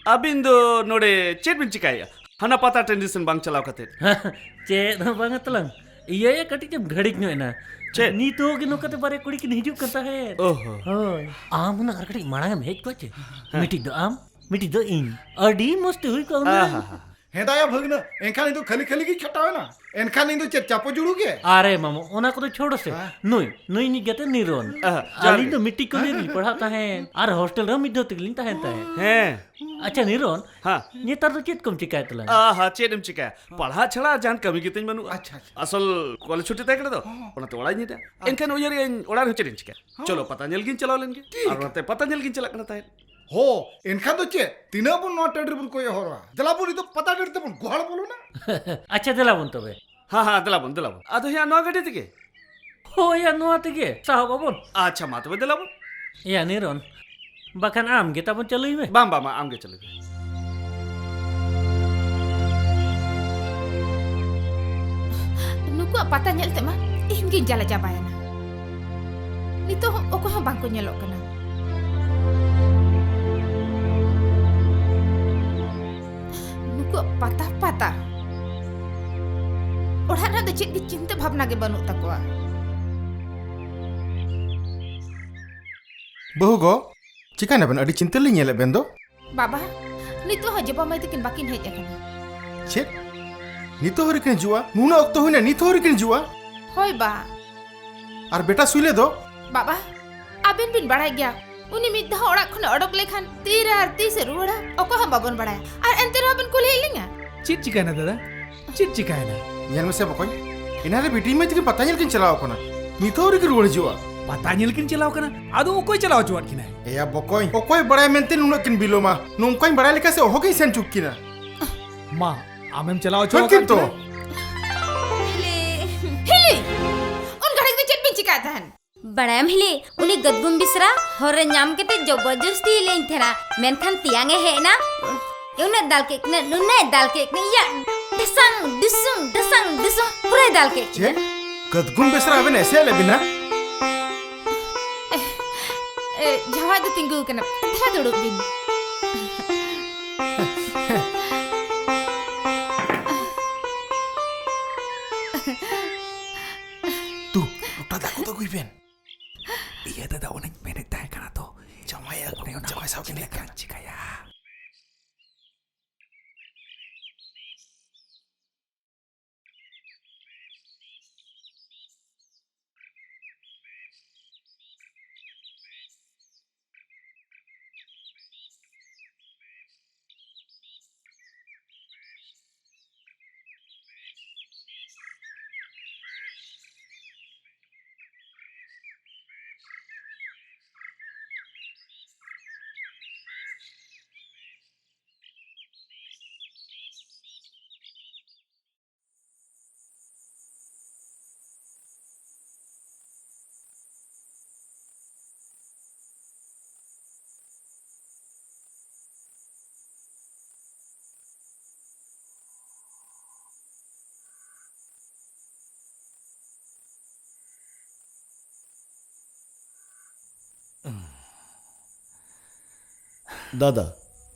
ᱟᱹᱵᱤᱱ ᱫᱚ ᱱᱚᱰᱮ ᱪᱮᱫ ᱵᱤᱱ ᱪᱤᱠᱟᱹᱭᱮᱫᱼᱟ? ᱦᱟᱱᱟ ᱯᱟᱛᱟ ᱴᱟᱺᱰᱤ ᱥᱮᱱ ᱵᱟᱝ ᱪᱟᱞᱟᱣ ᱠᱟᱛᱮ᱾ ᱪᱮᱫ ᱦᱚᱸ ᱵᱟᱝᱟ ᱛᱟᱞᱟᱝ, ᱤᱭᱟᱹᱭᱟ ᱠᱟᱹᱴᱤᱡ ᱮᱢ ᱜᱷᱟᱹᱲᱤᱠ ᱧᱚᱜ ᱮᱱᱟ᱾ ᱪᱮᱫ? ᱱᱤᱛᱚᱜ ᱜᱮ ᱱᱚᱝᱠᱟᱛᱮ ᱵᱟᱨᱭᱟ ᱠᱩᱲᱤ ᱠᱤᱱ ᱦᱤᱡᱩᱜ ᱠᱟᱱ ᱛᱟᱦᱮᱸᱫ᱾ ᱳᱦᱳ᱾ ᱦᱳᱭ, ᱟᱢ ᱦᱩᱱᱟᱹᱝ ᱟᱨ ᱠᱟᱹᱴᱤᱡ ᱢᱟᱲᱟᱝ ᱮᱢ ᱦᱮᱡ ᱠᱚᱜ ᱪᱮ? ᱦᱮᱸ᱾ ᱢᱤᱫᱴᱤᱡ ᱫᱚ ᱟᱢ, ᱢᱤᱫᱴᱤᱡ ᱫᱚ ᱤᱧ᱾ ᱟᱹᱰᱤ ᱢᱚᱡᱽ ᱛᱮ ᱦᱩᱭ ᱠᱚᱜᱼᱟ ᱦᱩᱱᱟᱹᱝ᱾ ᱟᱦᱟ ᱦᱟ᱾ ᱦᱮᱸ ᱫᱟᱭᱟ ᱵᱷᱟᱹᱜᱽᱱᱟᱹ, ᱮᱱᱠᱷᱟᱱ ᱤᱧ ᱫᱚ ᱠᱷᱟᱹᱞᱤ ᱠᱷᱟᱹᱞᱤ ᱜᱤᱧ ᱠᱷᱟᱴᱟᱣ ᱮᱱᱟ᱾ ᱮᱱᱠᱷᱟᱱ ᱤᱧ ᱫᱚ ᱪᱮᱫ ᱪᱟᱯᱚ ᱡᱩᱲᱩ ᱜᱮ? ᱟᱨᱮ ᱢᱟᱢᱚ, ᱚᱱᱟ ᱠᱚᱫᱚ ᱪᱷᱳᱲ ᱥᱮ᱾ ᱦᱮᱸ? ᱱᱩᱭ, ᱱᱩᱭ ᱤᱧᱤᱡ ᱜᱟᱛᱮ ᱱᱤᱨᱚᱱ᱾ ᱟᱦᱟ, ᱡᱚᱦᱟᱨ ᱟᱹᱞᱤᱧ ᱜᱮ᱾ ᱫᱚ ᱢᱤᱫᱴᱤᱡ ᱠᱚᱞᱮᱡᱽ ᱨᱮᱞᱤᱧ ᱯᱟᱲᱦᱟᱜ ᱛᱟᱦᱮᱸᱫ ᱟᱨ ᱦᱳᱥᱴᱮᱞ ᱨᱮᱦᱚᱸ ᱢᱤᱫ ᱫᱷᱟᱣ ᱛᱮᱜᱮᱞᱤᱧ ᱛᱟᱦᱮᱱ ᱛᱟᱦᱮᱸᱫ᱾ ᱦᱮᱸ᱾ ᱟᱪᱪᱷᱟ ᱱᱤᱨᱚᱱ, ᱦᱮᱸ᱾ ᱱᱮᱛᱟᱨ ᱫᱚ ᱪᱮᱫ ᱠᱚᱢ ᱪᱤᱠᱟᱭᱮᱫ ᱛᱟᱞᱟᱝᱟ? ᱟᱦᱟ, ᱪᱮᱫ ᱮᱢ ᱪᱤᱠᱟᱭᱟ? ᱯᱟᱲᱦᱟᱜ ᱪᱷᱟᱲᱟ ᱡᱟᱦᱟᱱ ᱠᱟᱹᱢᱤ ᱜᱮᱛᱤᱧ ᱵᱟᱹᱱᱩᱜᱼᱟ᱾ ᱟᱪᱪᱷᱟ, ᱟᱪᱪᱷᱟ᱾ ᱟᱥᱚᱞ ᱠᱚᱞᱮᱡᱽ ᱪᱷᱩᱴᱤ ᱛᱟᱦᱮᱸ ᱠᱟᱱᱟ ᱛᱚ, ᱦᱚᱸ᱾ ᱚᱱᱟᱛᱮ ᱚᱲᱟᱜ ᱤᱧ ᱦᱮᱡ ᱮᱱᱟ᱾ ᱟᱪᱪᱷᱟ᱾ ᱮᱱᱠᱷᱟᱱ ᱩᱭᱦᱟᱹᱨᱮᱜᱼᱟᱹᱧ ᱚᱲᱟᱜ ᱨᱮᱦᱚᱸ ᱪᱮᱫ ᱤᱧ ᱪᱤᱠᱟᱭᱟ? ᱦᱚᱸ᱾ ᱪᱚᱞᱚ ᱯᱟᱛᱟ ᱧᱮᱞ ᱜᱤᱧ ᱪᱟᱞᱟᱣ ᱞᱮᱱ ᱜᱮ᱾ ᱴᱷᱤᱠ᱾ ᱟᱨ ᱚᱱᱟᱛᱮ ᱯᱟᱛᱟ ᱧᱮᱞ ᱜᱤᱧ ᱪᱟᱞᱟᱜ ᱠᱟᱱᱟ ᱛᱟᱦᱮᱸᱫ᱾ ᱦᱚ, ᱮᱱᱠᱷᱟᱱ ᱫᱚ ᱪᱮᱫ? ᱛᱤᱱᱟᱹᱜ ᱵᱚᱱ ᱱᱚᱣᱟ ᱴᱟᱺᱰᱤ ᱨᱮᱵᱚᱱ ᱠᱚᱭᱚᱜ ᱦᱚᱨᱚᱜᱼᱟ? ᱫᱮᱞᱟ ᱵᱚᱱ, ᱱᱤᱛᱚᱜ ᱯᱟᱛᱟ ᱴᱟᱺᱰᱤ ᱛᱮᱵᱚᱱ ᱜᱚᱦᱟᱲ ᱵᱚᱞᱚᱱᱟ᱾ ᱟᱪᱪᱷᱟ, ᱫᱮᱞᱟ ᱵᱚᱱ ᱛᱚᱵᱮ᱾ ᱦᱮᱸ, ᱦᱮᱸ, ᱫᱮᱞᱟ ᱵᱚᱱ, ᱫᱮᱞᱟ ᱵᱚᱱ᱾ ᱟᱫᱚ ᱦᱮᱸ, ᱱᱚᱣᱟ ᱜᱟᱹᱰᱤ ᱛᱮᱜᱮ? ᱦᱳᱭ ᱭᱟ, ᱱᱚᱣᱟ ᱛᱮᱜᱮ ᱥᱟᱦᱚᱵ ᱟᱵᱚᱱ᱾ ᱟᱪᱪᱷᱟ, ᱢᱟ ᱛᱚᱵᱮ ᱫᱮᱞᱟ ᱵᱚᱱ᱾ ᱭᱟ ᱱᱤᱨᱚᱱ, ᱵᱟᱠᱷᱟᱱ ᱟᱢ ᱜᱮ ᱛᱟᱵᱚᱱ ᱪᱟᱹᱞᱩᱭ ᱢᱮ᱾ ᱵᱟᱝ, ᱵᱟᱝ, ᱵᱟᱝ, ᱟᱢ ᱜᱮ ᱪᱟᱹᱞᱩᱭ ᱢᱮ᱾ ᱱᱩᱠᱩᱣᱟᱜ ᱯᱟᱛᱟ ᱧᱮᱞ ᱛᱮᱢᱟ ᱤᱧ ᱜᱤᱧ ᱡᱟᱞᱟ ᱪᱟᱵᱟᱭᱮᱱᱟ᱾ ᱱᱤᱛᱚᱜ ᱦᱚᱸ ᱚᱠᱚᱭ ᱦᱚᱸ ᱵᱟᱝᱠᱚ ᱧᱮᱞᱚᱜ ᱠᱟᱱᱟ᱾ ᱱᱩᱠᱩᱣᱟᱜ ᱯᱟᱛᱟ, ᱯᱟᱛᱟ᱾ ᱚᱲᱟᱜ ᱨᱮᱱᱟᱜ ᱫᱚ ᱪᱮᱫ ᱜᱮ ᱪᱤᱱᱛᱟᱹ ᱵᱷᱟᱵᱽᱱᱟ ᱜᱮ ᱵᱟᱹᱱᱩᱜ ᱛᱟᱠᱚᱣᱟ᱾ ᱵᱟᱹᱦᱩ ᱜᱚ, ᱪᱤᱠᱟᱹᱭᱱᱟᱵᱮᱱ? ᱟᱹᱰᱤ ᱪᱤᱱᱛᱟᱹ ᱞᱤᱧ ᱧᱮᱞᱮᱫ ᱵᱮᱱ ᱫᱚ᱾ ᱵᱟᱵᱟ, ᱱᱤᱛᱚᱜ ᱦᱚᱸ ᱡᱚᱵᱟ ᱢᱟᱹᱭ ᱛᱟᱹᱠᱤᱱ ᱵᱟᱹᱠᱤᱱ ᱦᱮᱡ ᱟᱠᱟᱱᱟ᱾ ᱪᱮᱫ? ᱱᱤᱛᱚᱜ ᱦᱚᱸ ᱟᱹᱣᱨᱤ ᱠᱤᱱ ᱦᱤᱡᱩᱜᱼᱟ? ᱱᱩᱱᱟᱹᱜ ᱚᱠᱛᱚ ᱦᱩᱭᱱᱟ, ᱱᱤᱛ ᱦᱚᱸ ᱟᱹᱣᱨᱤ ᱠᱤᱱ ᱦᱤᱡᱩᱜᱼᱟ? ᱦᱳᱭ ᱵᱟ᱾ ᱟᱨ ᱵᱮᱴᱟ ᱥᱩᱭᱞᱟᱹ ᱫᱚ? ᱵᱟᱵᱟ, ᱟᱵᱮᱱ ᱵᱤᱱ ᱵᱟᱲᱟᱭ ᱜᱮᱭᱟ, ᱩᱱᱤ ᱢᱤᱫ ᱫᱷᱟᱣ ᱚᱲᱟᱜ ᱠᱷᱚᱱ ᱚᱰᱚᱠ ᱞᱮᱠᱷᱟᱱ ᱛᱤᱨᱮ ᱟᱨ ᱛᱤᱥᱮ ᱨᱩᱣᱟᱹᱲᱟ, ᱚᱠᱚᱭ ᱦᱚᱸ ᱵᱟᱵᱚᱱ ᱵᱟᱲᱟᱭᱟ᱾ ᱟᱨ ᱮᱱᱛᱮ ᱨᱮᱦᱚᱸ ᱵᱮᱱ ᱠᱩᱞᱤᱭᱮᱫ ᱞᱤᱧᱟ? ᱪᱮᱫ ᱪᱤᱠᱟᱹᱭᱮᱱᱟ ᱫᱟᱫᱟ? ᱪᱮᱫ ᱪᱤᱠᱟᱹᱭᱮᱱᱟ? ᱧᱮᱞ ᱢᱮᱥᱮ ᱵᱚᱠᱚᱧ, ᱮᱱᱟᱱ ᱨᱮ ᱵᱤᱴᱤ ᱢᱟᱹᱭ ᱛᱟᱹᱠᱤᱱ ᱯᱟᱛᱟ ᱧᱮᱞ ᱠᱤᱱ ᱪᱟᱞᱟᱣ ᱟᱠᱟᱱᱟ, ᱱᱤᱛ ᱦᱚᱸ ᱟᱹᱣᱨᱤ ᱠᱤᱱ ᱨᱩᱣᱟᱹᱲ ᱦᱤᱡᱩᱜᱼᱟ᱾ ᱯᱟᱛᱟ ᱧᱮᱞ ᱠᱤᱱ ᱪᱟᱞᱟᱣ ᱠᱟᱱᱟ? ᱟᱫᱚ ᱚᱠᱚᱭ ᱪᱟᱞᱟᱣ ᱦᱚᱪᱚᱣᱟᱫ ᱠᱤᱱᱟᱭ? ᱮᱭᱟ ᱵᱚᱠᱚᱧ, ᱚᱠᱚᱭ ᱵᱟᱲᱟᱭ ᱢᱮᱱᱛᱮ ᱱᱩᱱᱟᱹᱜ ᱠᱤᱱ ᱵᱤᱞᱚᱢᱟ? ᱱᱚᱝᱠᱟᱧ ᱵᱟᱲᱟᱭ ᱞᱮᱠᱷᱟᱱ ᱥᱮ ᱚᱦᱚᱜᱤᱧ ᱥᱮᱱ ᱦᱚᱪᱚ ᱠᱤᱱᱟ᱾ ᱢᱟ, ᱟᱢᱮᱢ ᱪᱟᱞᱟᱣ ᱦᱚᱪᱚ ᱟᱠᱟᱫ ᱠᱤᱱᱟ? ᱦᱤᱞᱤ! ᱦᱤᱞᱤ! ᱩᱱ ᱜᱷᱟᱹᱲᱤᱡ ᱫᱚ ᱪᱮᱫ ᱵᱤᱱ ᱪᱤᱠᱟᱹᱭᱮᱫ ᱛᱟᱦᱮᱱ? ᱵᱟᱲᱟᱭᱟᱢ ᱦᱤᱞᱤ, ᱩᱱᱤ ᱜᱟᱹᱫᱜᱩᱢ ᱵᱮᱥᱨᱟ ᱦᱚᱨ ᱨᱮ ᱧᱟᱢ ᱠᱟᱛᱮ ᱡᱚᱵᱚᱨᱡᱚᱥᱛᱤ ᱞᱟᱹᱭᱟᱹᱧ ᱛᱟᱦᱮᱱᱟ, ᱢᱮᱱᱠᱷᱟᱱ ᱛᱮᱭᱟᱝ ᱮ ᱦᱮᱡ ᱮᱱᱟ᱾ ᱩᱱᱟᱹᱜ ᱫᱟᱞ ᱠᱮᱫ ᱠᱤᱱᱟ, ᱱᱩᱱᱟᱹᱜ ᱫᱟᱞ ᱠᱮᱫ ᱠᱤᱱᱟ, ᱤᱭᱟ, ᱰᱷᱟᱥᱟᱝ, ᱰᱩᱥᱩᱝ, ᱰᱷᱟᱥᱟᱝ, ᱰᱩᱥᱩᱝ, ᱯᱩᱨᱟᱹᱭ ᱫᱟᱞ ᱠᱮᱫ ᱠᱤᱱᱟ᱾ ᱪᱮᱫ? ᱜᱟᱹᱫᱜᱩᱢ ᱵᱮᱥᱨᱟ ᱟᱵᱮᱱ ᱮᱥᱮᱫ ᱞᱮᱫ ᱵᱮᱱᱟ? ᱮ, ᱡᱟᱶᱟᱭ ᱫᱚ ᱛᱤᱸᱜᱩ ᱟᱠᱟᱱᱟ, ᱫᱮᱞᱟ ᱫᱩᱲᱩᱵ ᱵᱤᱱ᱾ ᱛᱩ, ᱞᱚᱴᱟ ᱫᱟᱜ ᱠᱚᱫᱚ ᱟᱹᱜᱩᱭ ᱵᱮᱱ᱾ ᱤᱭᱟᱹ ᱫᱟᱫᱟ, ᱚᱱᱮᱧ ᱢᱮᱱᱮᱫ ᱛᱟᱦᱮᱸ ᱠᱟᱱᱟ ᱛᱚ, ᱡᱟᱶᱟᱭ ᱟᱹᱜᱩ, ᱚᱱᱮ ᱚᱱᱟ ᱡᱟᱶᱟᱭ ᱥᱟᱶ ᱠᱤᱱ ᱞᱮᱠᱟ ᱪᱤᱠᱟᱹᱭᱟ? ᱫᱟᱫᱟ,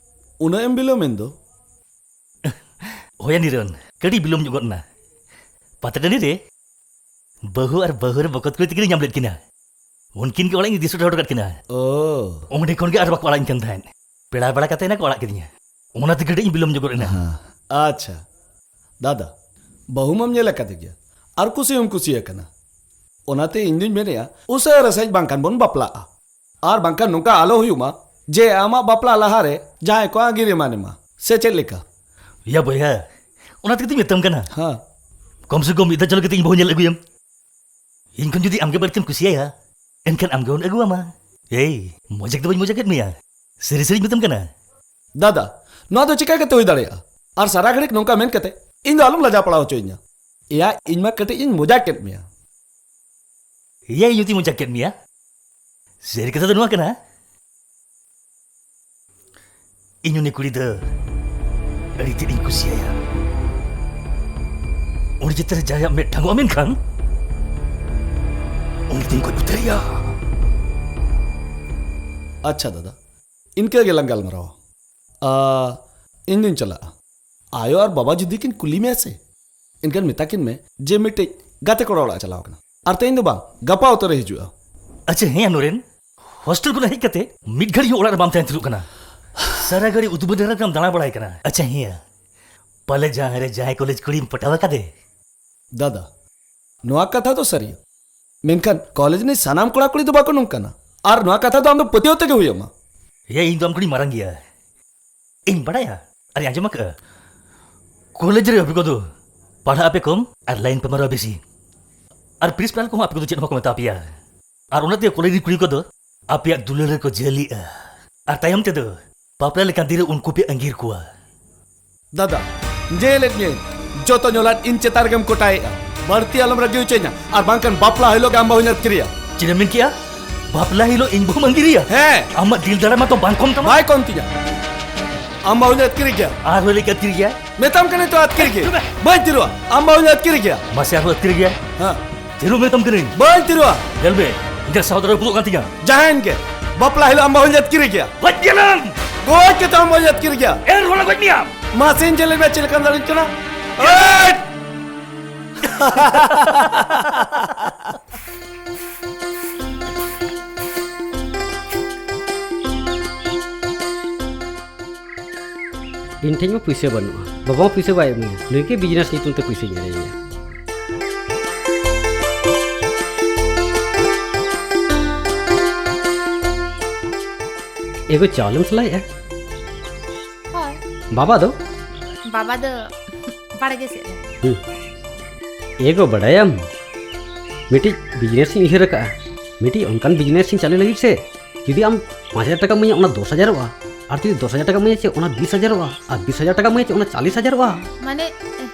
ᱩᱱᱟᱹᱜ ᱮᱢ ᱵᱤᱞᱚᱢ ᱮᱱ ᱫᱚ? ᱦᱳᱭᱟ ᱱᱤᱨᱚᱱ, ᱠᱟᱹᱴᱤᱡ ᱵᱤᱞᱚᱢ ᱧᱚᱜ ᱜᱚᱫ ᱮᱱᱟ᱾ ᱯᱟᱛᱟ ᱴᱟᱺᱰᱤ ᱨᱮ ᱵᱟᱹᱦᱩ ᱟᱨ ᱵᱟᱹᱦᱩ ᱨᱮ ᱵᱚᱠᱚᱛ ᱠᱩᱲᱤ ᱛᱟᱹᱠᱤᱱ ᱧᱟᱢ ᱞᱮᱫ ᱠᱤᱱᱟ᱾ ᱩᱱᱠᱤᱱ ᱜᱮ ᱚᱲᱟᱜ ᱤᱧ ᱤᱫᱤ ᱥᱮᱴᱮᱨ ᱦᱚᱴᱚ ᱠᱟᱫ ᱠᱤᱱᱟ᱾ ᱚ᱾ ᱚᱸᱰᱮ ᱠᱷᱚᱱ ᱜᱮ ᱟᱨ ᱵᱟᱠᱚ ᱟᱲᱟᱜ ᱤᱧ ᱠᱟᱱ ᱛᱟᱦᱮᱸᱫ᱾ ᱯᱮᱲᱟ ᱵᱟᱲᱟ ᱠᱟᱛᱮ ᱮᱱᱟ ᱠᱚ ᱟᱲᱟᱜ ᱠᱤᱫᱤᱧᱟ᱾ ᱚᱱᱟᱛᱮ ᱠᱟᱹᱴᱤᱡ ᱤᱧ ᱵᱤᱞᱚᱢ ᱧᱚᱜ ᱮᱱᱟ᱾ ᱦᱮᱸ, ᱟᱪᱪᱷᱟ᱾ ᱫᱟᱫᱟ, ᱵᱟᱹᱦᱩ ᱢᱟᱢ ᱧᱮᱞ ᱟᱠᱟᱫᱮ ᱜᱮᱭᱟ ᱟᱨ ᱠᱩᱥᱤ ᱦᱚᱸᱢ ᱠᱩᱥᱤ ᱟᱠᱟᱱᱟ᱾ ᱚᱱᱟᱛᱮ ᱤᱧ ᱫᱩᱧ ᱢᱮᱱᱮᱫᱼᱟ, ᱩᱥᱟᱹᱨᱟ ᱥᱟᱺᱦᱤᱡ ᱵᱟᱝᱠᱷᱟᱱ ᱵᱚᱱ ᱵᱟᱯᱞᱟᱜᱼᱟ᱾ ᱟᱨ ᱵᱟᱝᱠᱷᱟᱱ ᱱᱚᱝᱠᱟ ᱟᱞᱚ ᱦᱩᱭᱩᱜ ᱢᱟ ᱡᱮ ᱟᱢᱟᱜ ᱵᱟᱯᱞᱟ ᱞᱟᱦᱟᱨᱮ ᱡᱟᱦᱟᱸᱭ ᱠᱚ ᱟᱸᱜᱤᱨ ᱮᱢᱟᱱ ᱮᱢᱟ, ᱥᱮ ᱪᱮᱫ ᱞᱮᱠᱟ? ᱭᱟ ᱵᱚᱭᱦᱟ, ᱚᱱᱟ ᱛᱮᱜᱮ ᱛᱚᱧ ᱢᱮᱛᱟᱢ ᱠᱟᱱᱟ᱾ ᱦᱮᱸ᱾ ᱠᱚᱢ ᱥᱮ ᱠᱚᱢ ᱢᱤᱫ ᱫᱷᱟᱣ ᱪᱟᱞᱟᱣ ᱠᱟᱛᱮ ᱤᱧ ᱵᱟᱹᱦᱩ ᱧᱮᱞ ᱟᱹᱜᱩᱭᱮᱢ᱾ ᱤᱧ ᱠᱷᱚᱱ ᱡᱩᱫᱤ ᱟᱢᱜᱮ ᱵᱟᱹᱲᱛᱤᱢ ᱠᱩᱥᱤᱭᱟᱭᱟ, ᱮᱱᱠᱷᱟᱱ ᱟᱢᱜᱮ ᱵᱚᱱ ᱟᱹᱜᱩᱣᱟᱢᱟ᱾ ᱮᱭ, ᱢᱚᱡᱟᱠ ᱫᱚ ᱵᱟᱹᱧ ᱢᱚᱡᱟᱠ ᱮᱫ ᱢᱮᱭᱟ, ᱥᱟᱹᱨᱤ ᱥᱟᱹᱨᱤᱧ ᱢᱮᱛᱟᱢ ᱠᱟᱱᱟ᱾ ᱫᱟᱫᱟ, ᱱᱚᱣᱟ ᱫᱚ ᱪᱤᱠᱟ ᱠᱟᱛᱮ ᱦᱩᱭ ᱫᱟᱲᱮᱭᱟᱜᱼᱟ? ᱟᱨ ᱥᱟᱨᱟ ᱜᱷᱟᱹᱲᱤᱡ ᱱᱚᱝᱠᱟ ᱢᱮᱱ ᱠᱟᱛᱮ ᱤᱧ ᱫᱚ ᱟᱞᱚᱢ ᱞᱟᱡᱟᱣ ᱯᱟᱲᱟᱣ ᱦᱚᱪᱚᱭᱤᱧᱟ᱾ ᱮᱭᱟ, ᱤᱧ ᱢᱟ ᱠᱟᱹᱴᱤᱡ ᱤᱧ ᱢᱚᱡᱟᱠ ᱠᱮᱫ ᱢᱮᱭᱟ᱾ ᱮᱭᱟ, ᱤᱧ ᱡᱩᱫᱤ ᱢᱚᱡᱟᱠ ᱠᱮᱫ ᱢᱮᱭᱟ, ᱥᱟᱹᱨᱤ ᱠᱟᱛᱷᱟ ᱫᱚ ᱱᱚᱣᱟ ᱠᱟᱱᱟ, ᱤᱧ ᱩᱱᱤ ᱠᱩᱲᱤ ᱫᱚ ᱟᱹᱰᱤ ᱛᱮᱫ ᱤᱧ ᱠᱩᱥᱤᱭᱟᱭᱟ᱾ ᱩᱱᱤ ᱪᱮᱛᱟᱱ ᱨᱮ ᱡᱟᱦᱟᱸᱭᱟᱜ ᱢᱮᱫ ᱴᱷᱟᱝᱚᱜᱼᱟ ᱢᱮᱱᱠᱷᱟᱱ, ᱩᱱᱤ ᱫᱚᱧ ᱜᱚᱡ ᱩᱛᱟᱹᱨᱮᱭᱟ᱾ ᱟᱪᱪᱷᱟ ᱫᱟᱫᱟ, ᱤᱱᱠᱟᱹ ᱜᱮᱞᱟᱝ ᱜᱟᱞᱢᱟᱨᱟᱣᱟ᱾ ᱟ, ᱤᱧ ᱫᱩᱧ ᱪᱟᱞᱟᱜᱼᱟ᱾ ᱟᱭᱳ ᱟᱨ ᱵᱟᱵᱟ ᱡᱩᱫᱤ ᱠᱤᱱ ᱠᱩᱞᱤ ᱢᱮᱭᱟ ᱥᱮ, ᱮᱱᱠᱷᱟᱱ ᱢᱮᱛᱟ ᱠᱤᱱ ᱢᱮ ᱡᱮ ᱢᱤᱫᱴᱤᱡ ᱜᱟᱛᱮ ᱠᱚᱲᱟ ᱚᱲᱟᱜ ᱮ ᱪᱟᱞᱟᱣ ᱠᱟᱱᱟ᱾ ᱟᱨ ᱛᱮᱦᱮᱧ ᱫᱚ ᱵᱟᱝ, ᱜᱟᱯᱟ ᱩᱛᱟᱹᱨ ᱮ ᱦᱤᱡᱩᱜᱼᱟ᱾ ᱟᱪᱪᱷᱟ, ᱦᱮᱸ ᱱᱚᱨᱮᱱ, ᱦᱳᱥᱴᱮᱞ ᱠᱷᱚᱱᱟᱜ ᱦᱮᱡ ᱠᱟᱛᱮ ᱢᱤᱫ ᱜᱷᱟᱹᱲᱤᱡ ᱦᱚᱸ ᱚᱲᱟᱜ ᱨᱮ ᱵᱟᱢ ᱛᱟᱦᱮᱸ ᱛᱷᱤᱨᱚᱜ ᱠᱟᱱᱟ᱾ ᱥᱟᱨᱟ ᱜᱷᱟᱹᱲᱤ ᱩᱫᱩᱵᱟᱹ ᱰᱮᱨᱟ ᱨᱮᱢ ᱫᱟᱬᱟ ᱵᱟᱲᱟᱭ ᱠᱟᱱᱟ᱾ ᱟᱪᱪᱷᱟ ᱦᱮᱸᱭᱟ, ᱯᱟᱞᱮ ᱡᱟᱦᱟᱸᱭ ᱨᱮ ᱡᱟᱦᱟᱸᱭ ᱠᱚᱞᱮᱡᱽ ᱠᱩᱲᱤᱢ ᱯᱚᱴᱟᱣ ᱟᱠᱟᱫᱮ? ᱫᱟᱫᱟ, ᱱᱚᱣᱟ ᱠᱟᱛᱷᱟ ᱫᱚ ᱥᱟᱹᱨᱤᱭᱟ, ᱢᱮᱱᱠᱷᱟᱱ ᱠᱚᱞᱮᱡᱽ ᱨᱤᱱᱤᱡ ᱥᱟᱱᱟᱢ ᱠᱚᱲᱟ ᱠᱩᱲᱤ ᱫᱚ ᱵᱟᱠᱚ ᱱᱚᱝᱠᱟᱱᱟ᱾ ᱟᱨ ᱱᱚᱣᱟ ᱠᱟᱛᱷᱟ ᱫᱚ ᱟᱢ ᱫᱚ ᱯᱟᱹᱛᱭᱟᱹᱣ ᱛᱮᱜᱮ ᱦᱩᱭ ᱟᱢᱟ᱾ ᱮᱭᱟ, ᱤᱧ ᱫᱚ ᱟᱢ ᱠᱷᱚᱱᱤᱧ ᱢᱟᱨᱟᱝ ᱜᱮᱭᱟ᱾ ᱤᱧ ᱵᱟᱲᱟᱭᱟ ᱟᱨ ᱟᱸᱡᱚᱢ ᱟᱠᱟᱫᱼᱟ, ᱠᱚᱞᱮᱡᱽ ᱨᱮ ᱟᱯᱮ ᱠᱚᱫᱚ ᱯᱟᱲᱦᱟᱜ ᱟᱯᱮ ᱠᱚᱢ ᱟᱨ ᱞᱟᱭᱤᱱ ᱯᱮ ᱢᱟᱨᱟᱣᱟ ᱵᱮᱥᱤ᱾ ᱟᱨ ᱯᱨᱤᱱᱥᱤᱯᱟᱞ ᱠᱚᱦᱚᱸ ᱟᱯᱮ ᱠᱚᱫᱚ ᱪᱮᱫ ᱦᱚᱸ ᱵᱟᱠᱚ ᱢᱮᱛᱟ ᱯᱮᱭᱟ᱾ ᱟᱨ ᱚᱱᱟᱛᱮ ᱠᱚᱞᱮᱡᱽ ᱨᱤᱱ ᱠᱩᱲᱤ ᱠᱚᱫᱚ ᱟᱯᱮᱭᱟᱜ ᱫᱩᱞᱟᱹᱲ ᱨᱮᱠᱚ ᱡᱷᱟᱹᱞᱤᱜᱼᱟ᱾ ᱟᱨ ᱛᱟᱭᱚᱢ ᱛᱮᱫᱚ ᱵᱟᱯᱞᱟ ᱞᱮᱠᱟᱱ ᱫᱤᱱ ᱨᱮ ᱩᱱᱠᱩ ᱯᱮ ᱟᱺᱜᱤᱨ ᱠᱚᱣᱟ᱾ ᱫᱟᱫᱟ, ᱧᱮᱞᱮᱫ ᱢᱤᱭᱟᱹᱧ, ᱡᱚᱛᱚ ᱧᱚᱞᱟᱴ ᱤᱧ ᱪᱮᱛᱟᱱ ᱨᱮᱜᱮᱢ ᱠᱚᱴᱟᱭᱮᱫᱼᱟ᱾ ᱵᱟᱹᱲᱛᱤ ᱟᱞᱚᱢ ᱨᱟᱹᱜᱤ ᱦᱚᱪᱚᱧᱟ, ᱟᱨ ᱵᱟᱝᱠᱷᱟᱱ ᱵᱟᱯᱞᱟ ᱦᱤᱞᱳᱜ ᱜᱮ ᱟᱢ ᱵᱟᱹᱦᱩᱧ ᱟᱹᱛᱠᱤᱨᱮᱭᱟ᱾ ᱪᱮᱫ ᱮᱢ ᱢᱮᱱ ᱠᱮᱜᱼᱟ? ᱵᱟᱯᱞᱟ ᱦᱤᱞᱳᱜ ᱤᱧ ᱵᱟᱹᱦᱩᱢ ᱟᱺᱜᱤᱨᱮᱭᱟ? ᱦᱮᱸ᱾ ᱟᱢᱟᱜ ᱫᱤᱞ ᱫᱟᱲᱮ ᱢᱟ ᱛᱚ ᱵᱟᱝ ᱠᱚᱢ ᱛᱟᱢᱟ᱾ ᱵᱟᱭ ᱠᱚᱢ ᱛᱤᱧᱟ᱾ ᱟᱢ ᱵᱟᱹᱦᱩᱧ ᱟᱹᱛᱠᱤᱨ ᱜᱮᱭᱟ᱾ ᱟᱨ ᱦᱚᱸ ᱞᱟᱹᱭ ᱟᱹᱛᱠᱤᱨ ᱜᱮᱭᱟ? ᱢᱮᱛᱟᱢ ᱠᱟᱹᱱᱟᱹᱧ ᱛᱚ ᱟᱹᱛᱠᱤᱨ ᱜᱮ᱾ ᱪᱩᱯ ᱵᱮ᱾ ᱵᱟᱹᱧ ᱛᱷᱤᱨᱚᱜᱼᱟ᱾ ᱟᱢ ᱵᱟᱹᱦᱩᱧ ᱟᱹᱛᱠᱤᱨ ᱜᱮᱭᱟ᱾ ᱢᱟᱥᱮ ᱟᱨᱦᱚᱸ ᱟᱹᱛᱠᱤᱨ ᱜᱮᱭᱟ? ᱦᱮᱸ᱾ ᱛᱷᱤᱨᱚᱜ ᱢᱮᱛᱟᱢ ᱠᱟᱹᱱᱟᱹᱧ᱾ ᱵᱟᱹᱧ ᱛᱷᱤᱨᱚᱜᱼᱟ᱾ ᱧᱮᱞ ᱢᱮ, ᱤᱧᱟᱹᱜ ᱥᱟᱶ ᱫᱚ ᱨᱟᱹᱯᱩᱫᱚᱜ ᱠᱟᱱ ᱛᱤᱧᱟ᱾ ᱡᱟᱦᱟᱸᱭᱮᱱ ᱜᱮ, ᱵᱟᱯᱞᱟ ᱦᱤᱞᱳᱜ ᱟᱢ ᱵᱟᱹᱦᱩᱧ ᱟᱹᱛᱠᱤᱨ ᱜᱮᱭᱟ᱾ ᱜᱚᱡ ᱜᱮᱭᱟᱞᱟᱝ᱾ ᱜᱚᱡ ᱠᱟᱛᱮ ᱟᱢ ᱵᱟᱹᱦᱩᱧ ᱟᱹᱛᱠᱤᱨ ᱜᱮᱭᱟ᱾ ᱮᱱ ᱨᱮᱦᱚᱸ ᱞᱮ ᱜᱚᱡ ᱢᱮᱭᱟ᱾ ᱢᱟᱥᱮᱧ ᱧᱮᱞ ᱢᱮ ᱪᱮᱫ ᱞᱮᱠᱟᱢ ᱫᱟᱲᱮᱧ ᱠᱟᱱᱟ᱾ ᱮᱭ! ᱤᱧ ᱴᱷᱮᱱ ᱢᱟ ᱯᱩᱭᱥᱟᱹ ᱵᱟᱹᱱᱩᱜᱼᱟ, ᱵᱟᱵᱟ ᱦᱚᱸ ᱯᱩᱭᱥᱟᱹ ᱵᱟᱭ ᱮᱢᱟᱹᱧᱟ, ᱱᱩᱭ ᱜᱮ ᱵᱤᱡᱽᱱᱮᱥ ᱧᱩᱛᱩᱢ ᱛᱮ ᱯᱩᱭᱥᱟᱹᱧ ᱮᱲᱮᱭᱮᱭᱟ᱾ ᱮᱜᱳ, ᱪᱟᱣᱞᱮᱢ ᱥᱟᱞᱟᱭᱮᱜᱼᱟ? ᱦᱳᱭ᱾ ᱵᱟᱵᱟ ᱫᱚ? ᱵᱟᱵᱟ ᱫᱚ ᱵᱟᱲᱜᱮ ᱥᱮᱫ ᱨᱮ᱾ ᱦᱩᱸ᱾ ᱮᱜᱳ, ᱵᱟᱰᱟᱭᱟᱢ, ᱢᱤᱫᱴᱤᱡ ᱵᱤᱡᱽᱱᱮᱥ ᱤᱧ ᱩᱭᱦᱟᱹᱨ ᱟᱠᱟᱫᱼᱟ, ᱢᱤᱫᱴᱤᱡ ᱚᱱᱠᱟᱱ ᱵᱤᱡᱽᱱᱮᱥ ᱤᱧ ᱪᱟᱹᱞᱩᱭ ᱞᱟᱹᱜᱤᱫ ᱥᱮ, ᱡᱩᱫᱤ ᱟᱢ ᱯᱟᱸᱪ ᱦᱟᱡᱟᱨ ᱴᱟᱠᱟᱢ ᱤᱢᱟᱹᱧᱟ, ᱚᱱᱟ ᱫᱚᱥ ᱦᱟᱡᱟᱨᱚᱜᱼᱟ, ᱟᱨ ᱡᱩᱫᱤ ᱫᱚᱥ ᱦᱟᱡᱟᱨ ᱴᱟᱠᱟᱢ ᱤᱢᱟᱹᱧᱟ ᱪᱮ, ᱚᱱᱟ ᱵᱤᱥ ᱦᱟᱡᱟᱨᱚᱜᱼᱟ, ᱟᱨ ᱵᱤᱥ ᱦᱟᱡᱟᱨ ᱴᱟᱠᱟᱢ ᱤᱢᱟᱹᱧᱟ ᱪᱮ, ᱚᱱᱟ ᱪᱟᱞᱤᱥ ᱦᱟᱡᱟᱨᱚᱜᱼᱟ᱾ ᱢᱟᱱᱮ, ᱮ,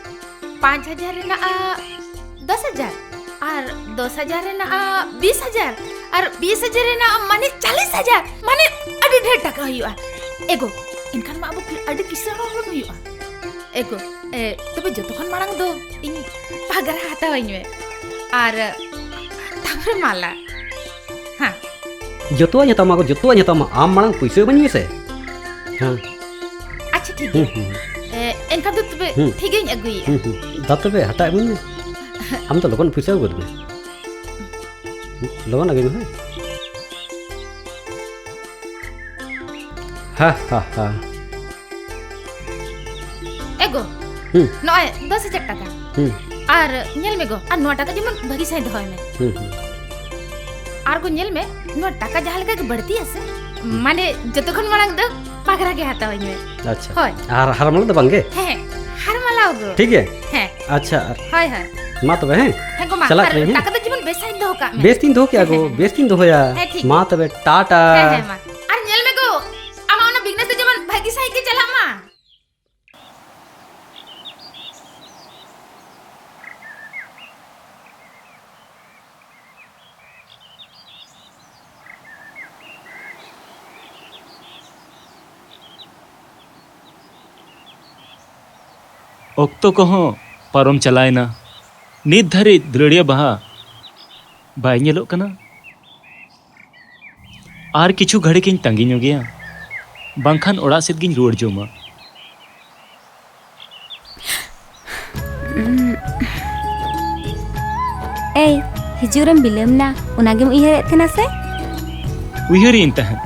ᱯᱟᱸᱪ ᱦᱟᱡᱟᱨ ᱨᱮᱱᱟᱜ, ᱟ, ᱫᱚᱥ ᱦᱟᱡᱟᱨ, ᱟᱨ ᱫᱚᱥ ᱦᱟᱡᱟᱨ ᱨᱮᱱᱟᱜ, ᱟ, ᱵᱤᱥ ᱦᱟᱡᱟᱨ, ᱟᱨ ᱵᱤᱥ ᱦᱟᱡᱟᱨ ᱨᱮᱱᱟᱜ, ᱢᱟᱱᱮ, ᱪᱟᱞᱤᱥ ᱦᱟᱡᱟᱨ, ᱢᱟᱱᱮ, ᱟᱹᱰᱤ ᱰᱷᱮᱨ ᱴᱟᱠᱟ ᱦᱩᱭᱩᱜᱼᱟ᱾ ᱮᱜᱳ, ᱮᱱᱠᱷᱟᱱ ᱢᱟ ᱟᱵᱚ ᱟᱹᱰᱤ ᱠᱤᱥᱟᱹᱬ ᱦᱚᱲ ᱵᱚᱱ ᱦᱩᱭᱩᱜᱼᱟ᱾ ᱮᱜᱳ, ᱮ, ᱛᱚᱵᱮ ᱡᱚᱛᱚ ᱠᱷᱚᱱ ᱢᱟᱲᱟᱝ ᱫᱚ ᱤᱧ ᱯᱟᱜᱽᱨᱟ ᱦᱟᱛᱟᱣᱟᱹᱧ ᱢᱮ᱾ ᱟᱨ ᱛᱟᱯᱚᱨᱮ ᱢᱟᱞᱟ᱾ ᱦᱮᱸ᱾ ᱡᱚᱛᱚᱣᱟᱜ ᱤᱧ ᱦᱟᱛᱟᱣ ᱟᱢᱟ ᱜᱳ, ᱡᱚᱛᱚᱣᱟᱜ ᱤᱧ ᱦᱟᱛᱟᱣ ᱟᱢᱟ᱾ ᱟᱢ ᱢᱟᱲᱟᱝ ᱯᱩᱭᱥᱟᱹ ᱤᱢᱟᱹᱧ ᱢᱮᱥᱮ᱾ ᱦᱮᱸ᱾ ᱟᱪᱪᱷᱟ, ᱴᱷᱤᱠ ᱦᱩᱸ, ᱜᱮᱭᱟ᱾ ᱦᱩᱸ, ᱦᱩᱸ᱾ ᱮ, ᱮᱱᱠᱷᱟᱱ ᱫᱚ ᱛᱚᱵᱮ ᱦᱩᱸ᱾ ᱴᱷᱤᱠ ᱜᱮᱧ ᱟᱹᱜᱩᱭᱮᱫᱼᱟ᱾ ᱦᱩᱸ, ᱦᱩᱸ᱾ ᱫᱟ ᱛᱚᱵᱮ ᱦᱟᱴᱟᱜ ᱟᱹᱜᱩᱭ ᱢᱮ᱾ ᱟᱢ ᱫᱚ ᱞᱚᱜᱚᱱ ᱯᱩᱭᱥᱟᱹ ᱟᱹᱜᱩ ᱜᱚᱫ ᱢᱮ᱾ ᱞᱚᱜᱚᱱ ᱟᱹᱜᱩᱭ ᱢᱮ, ᱦᱳᱭ᱾ ᱦᱟ, ᱦᱟ, ᱦᱟ᱾ ᱮ ᱜᱳ, ᱦᱩᱸ᱾ ᱱᱚᱜᱼᱚᱭ ᱫᱚᱥ ᱦᱟᱡᱟᱨ ᱴᱟᱠᱟ᱾ ᱦᱩᱸ᱾ ᱟᱨ ᱧᱮᱞ ᱢᱮ ᱜᱳ, ᱟᱨ ᱱᱚᱣᱟ ᱴᱟᱠᱟ ᱡᱮᱢᱚᱱ ᱵᱷᱟᱹᱜᱤ ᱥᱟᱺᱦᱤᱡ ᱫᱚᱦᱚᱭ ᱢᱮ᱾ ᱦᱩᱸ, ᱦᱩᱸ᱾ ᱟᱨ ᱜᱳ, ᱧᱮᱞ ᱢᱮ, ᱱᱚᱣᱟ ᱴᱟᱠᱟ ᱡᱟᱦᱟᱸ ᱞᱮᱠᱟ ᱜᱮ ᱵᱟᱹᱲᱛᱤᱜᱼᱟ ᱥᱮ, ᱦᱩᱸ᱾ ᱢᱟᱱᱮ, ᱡᱚᱛᱚ ᱠᱷᱚᱱ ᱢᱟᱲᱟᱝ ᱫᱚ ᱯᱟᱜᱽᱨᱟ ᱜᱮ ᱦᱟᱛᱟᱣᱟᱹᱧ ᱢᱮ᱾ ᱟᱪᱪᱷᱟ᱾ ᱦᱳᱭ᱾ ᱟᱨ ᱦᱟᱨ ᱢᱟᱞᱟ ᱫᱚ ᱵᱟᱝ ᱜᱮ? ᱦᱮᱸ, ᱦᱮᱸ, ᱦᱟᱨ ᱢᱟᱞᱟ ᱜᱳ᱾ ᱴᱷᱤᱠ ᱜᱮ? ᱦᱮᱸ᱾ ᱟᱪᱪᱷᱟ, ᱟᱨ ᱦᱳᱭ, ᱦᱳᱭ᱾ ᱢᱟ ᱛᱚᱵᱮ, ᱦᱮᱸ? ᱦᱮᱸ ᱜᱳ, ᱢᱟ, ᱪᱟᱞᱟᱜ ᱟᱨ ᱠᱟᱹᱱᱟᱹᱧ, ᱦᱮᱸ? ᱴᱟᱠᱟ ᱫᱚ ᱡᱮᱢᱚᱱ ᱵᱮᱥ ᱥᱟᱺᱦᱤᱡ ᱫᱚᱦᱚ ᱠᱟᱜ ᱢᱮ᱾ ᱵᱮᱥ ᱛᱤᱧ ᱫᱚᱦᱚ ᱠᱮᱜᱼᱟ ᱜᱳ, ᱦᱮᱸ, ᱦᱮᱸ, ᱦᱮᱸ᱾ ᱵᱮᱥ ᱛᱤᱧ ᱫᱚᱦᱚᱭᱟ᱾ ᱦᱮᱸ, ᱴᱷᱤᱠ ᱢᱟ ᱜᱮᱭᱟ᱾ ᱛᱚᱵᱮ, ᱴᱟᱴᱟ᱾ ᱦᱮᱸ, ᱦᱮᱸ, ᱢᱟ᱾ ᱟᱨ ᱧᱮᱞ ᱢᱮ ᱜᱳ, ᱟᱢᱟᱜ ᱚᱱᱟ business ᱫᱚ ᱡᱮᱢᱚᱱ ᱵᱷᱟᱹᱜᱤ ᱥᱟᱺᱦᱤᱡ ᱜᱮ ᱪᱟᱞᱟᱜ ᱢᱟ᱾ ᱚᱠᱛᱚ ᱠᱚᱦᱚᱸ ᱯᱟᱨᱚᱢ ᱪᱟᱞᱟᱣᱮᱱᱟ᱾ ᱱᱤᱛ ᱫᱷᱟᱹᱨᱤᱡ ᱫᱟᱹᱣᱲᱟᱹᱲᱤᱭᱟᱹ ᱵᱟᱦᱟ ᱵᱟᱭ ᱧᱮᱞᱚᱜ ᱠᱟᱱᱟ᱾ ᱟᱨ ᱠᱤᱪᱷᱩ ᱜᱷᱟᱹᱲᱤᱠ ᱤᱧ ᱛᱟᱺᱜᱤ ᱧᱚᱜᱮᱭᱟ, ᱵᱟᱝᱠᱷᱟᱱ ᱚᱲᱟᱜ ᱥᱮᱫ ᱜᱤᱧ ᱨᱩᱣᱟᱹᱲ ᱡᱚᱝᱟ᱾ ᱮᱭ, ᱦᱤᱡᱩᱜ ᱨᱮᱢ ᱵᱤᱞᱚᱢ ᱱᱟ, ᱚᱱᱟ ᱜᱮᱢ ᱩᱭᱦᱟᱹᱨᱮᱫ ᱛᱟᱦᱮᱱᱟ ᱥᱮ? ᱩᱭᱦᱟᱹᱨᱤᱧ ᱛᱟᱦᱮᱸᱫ,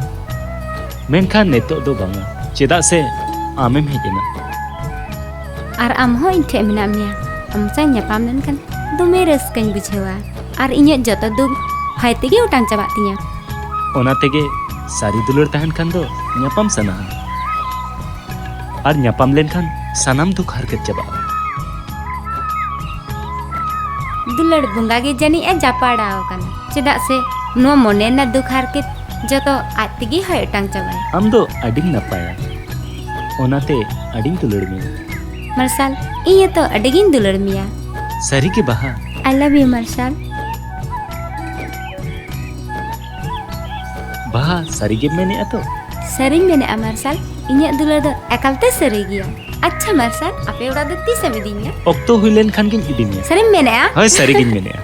ᱢᱮᱱᱠᱷᱟᱱ ᱱᱤᱛᱚᱜ ᱫᱚ ᱵᱟᱝᱟ, ᱪᱮᱫᱟᱜ ᱥᱮ ᱟᱢᱮᱢ ᱦᱮᱡ ᱮᱱᱟ᱾ ᱟᱨ ᱟᱢ ᱦᱚᱸ ᱤᱧ ᱴᱷᱮᱱ ᱢᱮᱱᱟᱜ ᱢᱮᱭᱟ᱾ ᱟᱢ ᱥᱟᱶ ᱧᱟᱯᱟᱢ ᱞᱮᱱᱠᱷᱟᱱ ᱫᱚᱢᱮ ᱨᱟᱹᱥᱠᱟᱹᱧ ᱵᱩᱡᱷᱟᱹᱣᱟ ᱟᱨ ᱤᱧᱟᱹᱜ ᱡᱚᱛᱚ ᱫᱩᱠ ᱦᱚᱭ ᱛᱮᱜᱮ ᱚᱴᱟᱝ ᱪᱟᱵᱟᱜ ᱛᱤᱧᱟᱹ᱾ ᱚᱱᱟ ᱛᱮᱜᱮ ᱥᱟᱹᱨᱤ ᱫᱩᱞᱟᱹᱲ ᱛᱟᱦᱮᱱ ᱠᱷᱟᱱ ᱫᱚ ᱧᱟᱯᱟᱢ ᱥᱟᱱᱟᱣᱟ᱾ ᱟᱨ ᱧᱟᱯᱟᱢ ᱞᱮᱱᱠᱷᱟᱱ ᱥᱟᱱᱟᱢ ᱫᱩᱠ ᱦᱟᱨᱠᱮᱛ ᱪᱟᱵᱟᱜᱼᱟ᱾ ᱫᱩᱞᱟᱹᱲ ᱵᱚᱸᱜᱟ ᱜᱮ ᱡᱟᱹᱱᱤᱡ ᱮ ᱡᱟᱯᱟᱲᱟᱣ ᱟᱠᱟᱱᱟ, ᱪᱮᱫᱟᱜ ᱥᱮ ᱱᱚᱣᱟ ᱢᱚᱱᱮ ᱨᱮᱱᱟᱜ ᱫᱩᱠ ᱦᱟᱨᱠᱮᱛ ᱡᱚᱛᱚ ᱟᱡ ᱛᱮᱜᱮ ᱦᱚᱭ ᱚᱴᱟᱝ ᱪᱟᱵᱟᱭᱟ᱾ ᱟᱢ ᱫᱚ ᱟᱹᱰᱤᱢ ᱱᱟᱯᱟᱭᱟ, ᱚᱱᱟᱛᱮ ᱟᱹᱰᱤᱧ ᱫᱩᱞᱟᱹᱲ ᱢᱮᱭᱟ᱾ ᱢᱟᱨᱥᱟᱞ, ᱤᱧ ᱦᱚᱸᱛᱚ ᱟᱹᱰᱤ ᱜᱤᱧ ᱫᱩᱞᱟᱹᱲ ᱢᱮᱭᱟ᱾ ᱥᱟᱹᱨᱤ ᱜᱮ ᱵᱟᱦᱟ? I love you, ᱢᱟᱨᱥᱟᱞ᱾ ᱵᱟᱦᱟ, ᱥᱟᱹᱨᱤ ᱜᱮᱢ ᱢᱮᱱᱮᱫᱼᱟ ᱛᱚ? ᱥᱟᱹᱨᱤᱧ ᱢᱮᱱᱮᱫᱼᱟ ᱢᱟᱨᱥᱟᱞ, ᱤᱧᱟᱹᱜ ᱫᱩᱞᱟᱹᱲ ᱫᱚ ᱮᱠᱟᱞ ᱛᱮ ᱥᱟᱹᱨᱤ ᱜᱮᱭᱟ᱾ ᱟᱪᱪᱷᱟ ᱢᱟᱨᱥᱟᱞ, ᱟᱯᱮ ᱚᱲᱟᱜ ᱫᱚ ᱛᱤᱥᱮᱢ ᱤᱫᱤᱧᱟ? ᱚᱠᱛᱚ ᱦᱩᱭ ᱞᱮᱱ ᱠᱷᱟᱱ ᱜᱤᱧ ᱤᱫᱤ ᱢᱮᱭᱟ᱾ ᱥᱟᱹᱨᱤᱢ ᱢᱮᱱᱮᱫᱼᱟ? ᱦᱳᱭ, ᱥᱟᱹᱨᱤ ᱜᱤᱧ ᱢᱮᱱᱮᱫᱼᱟ᱾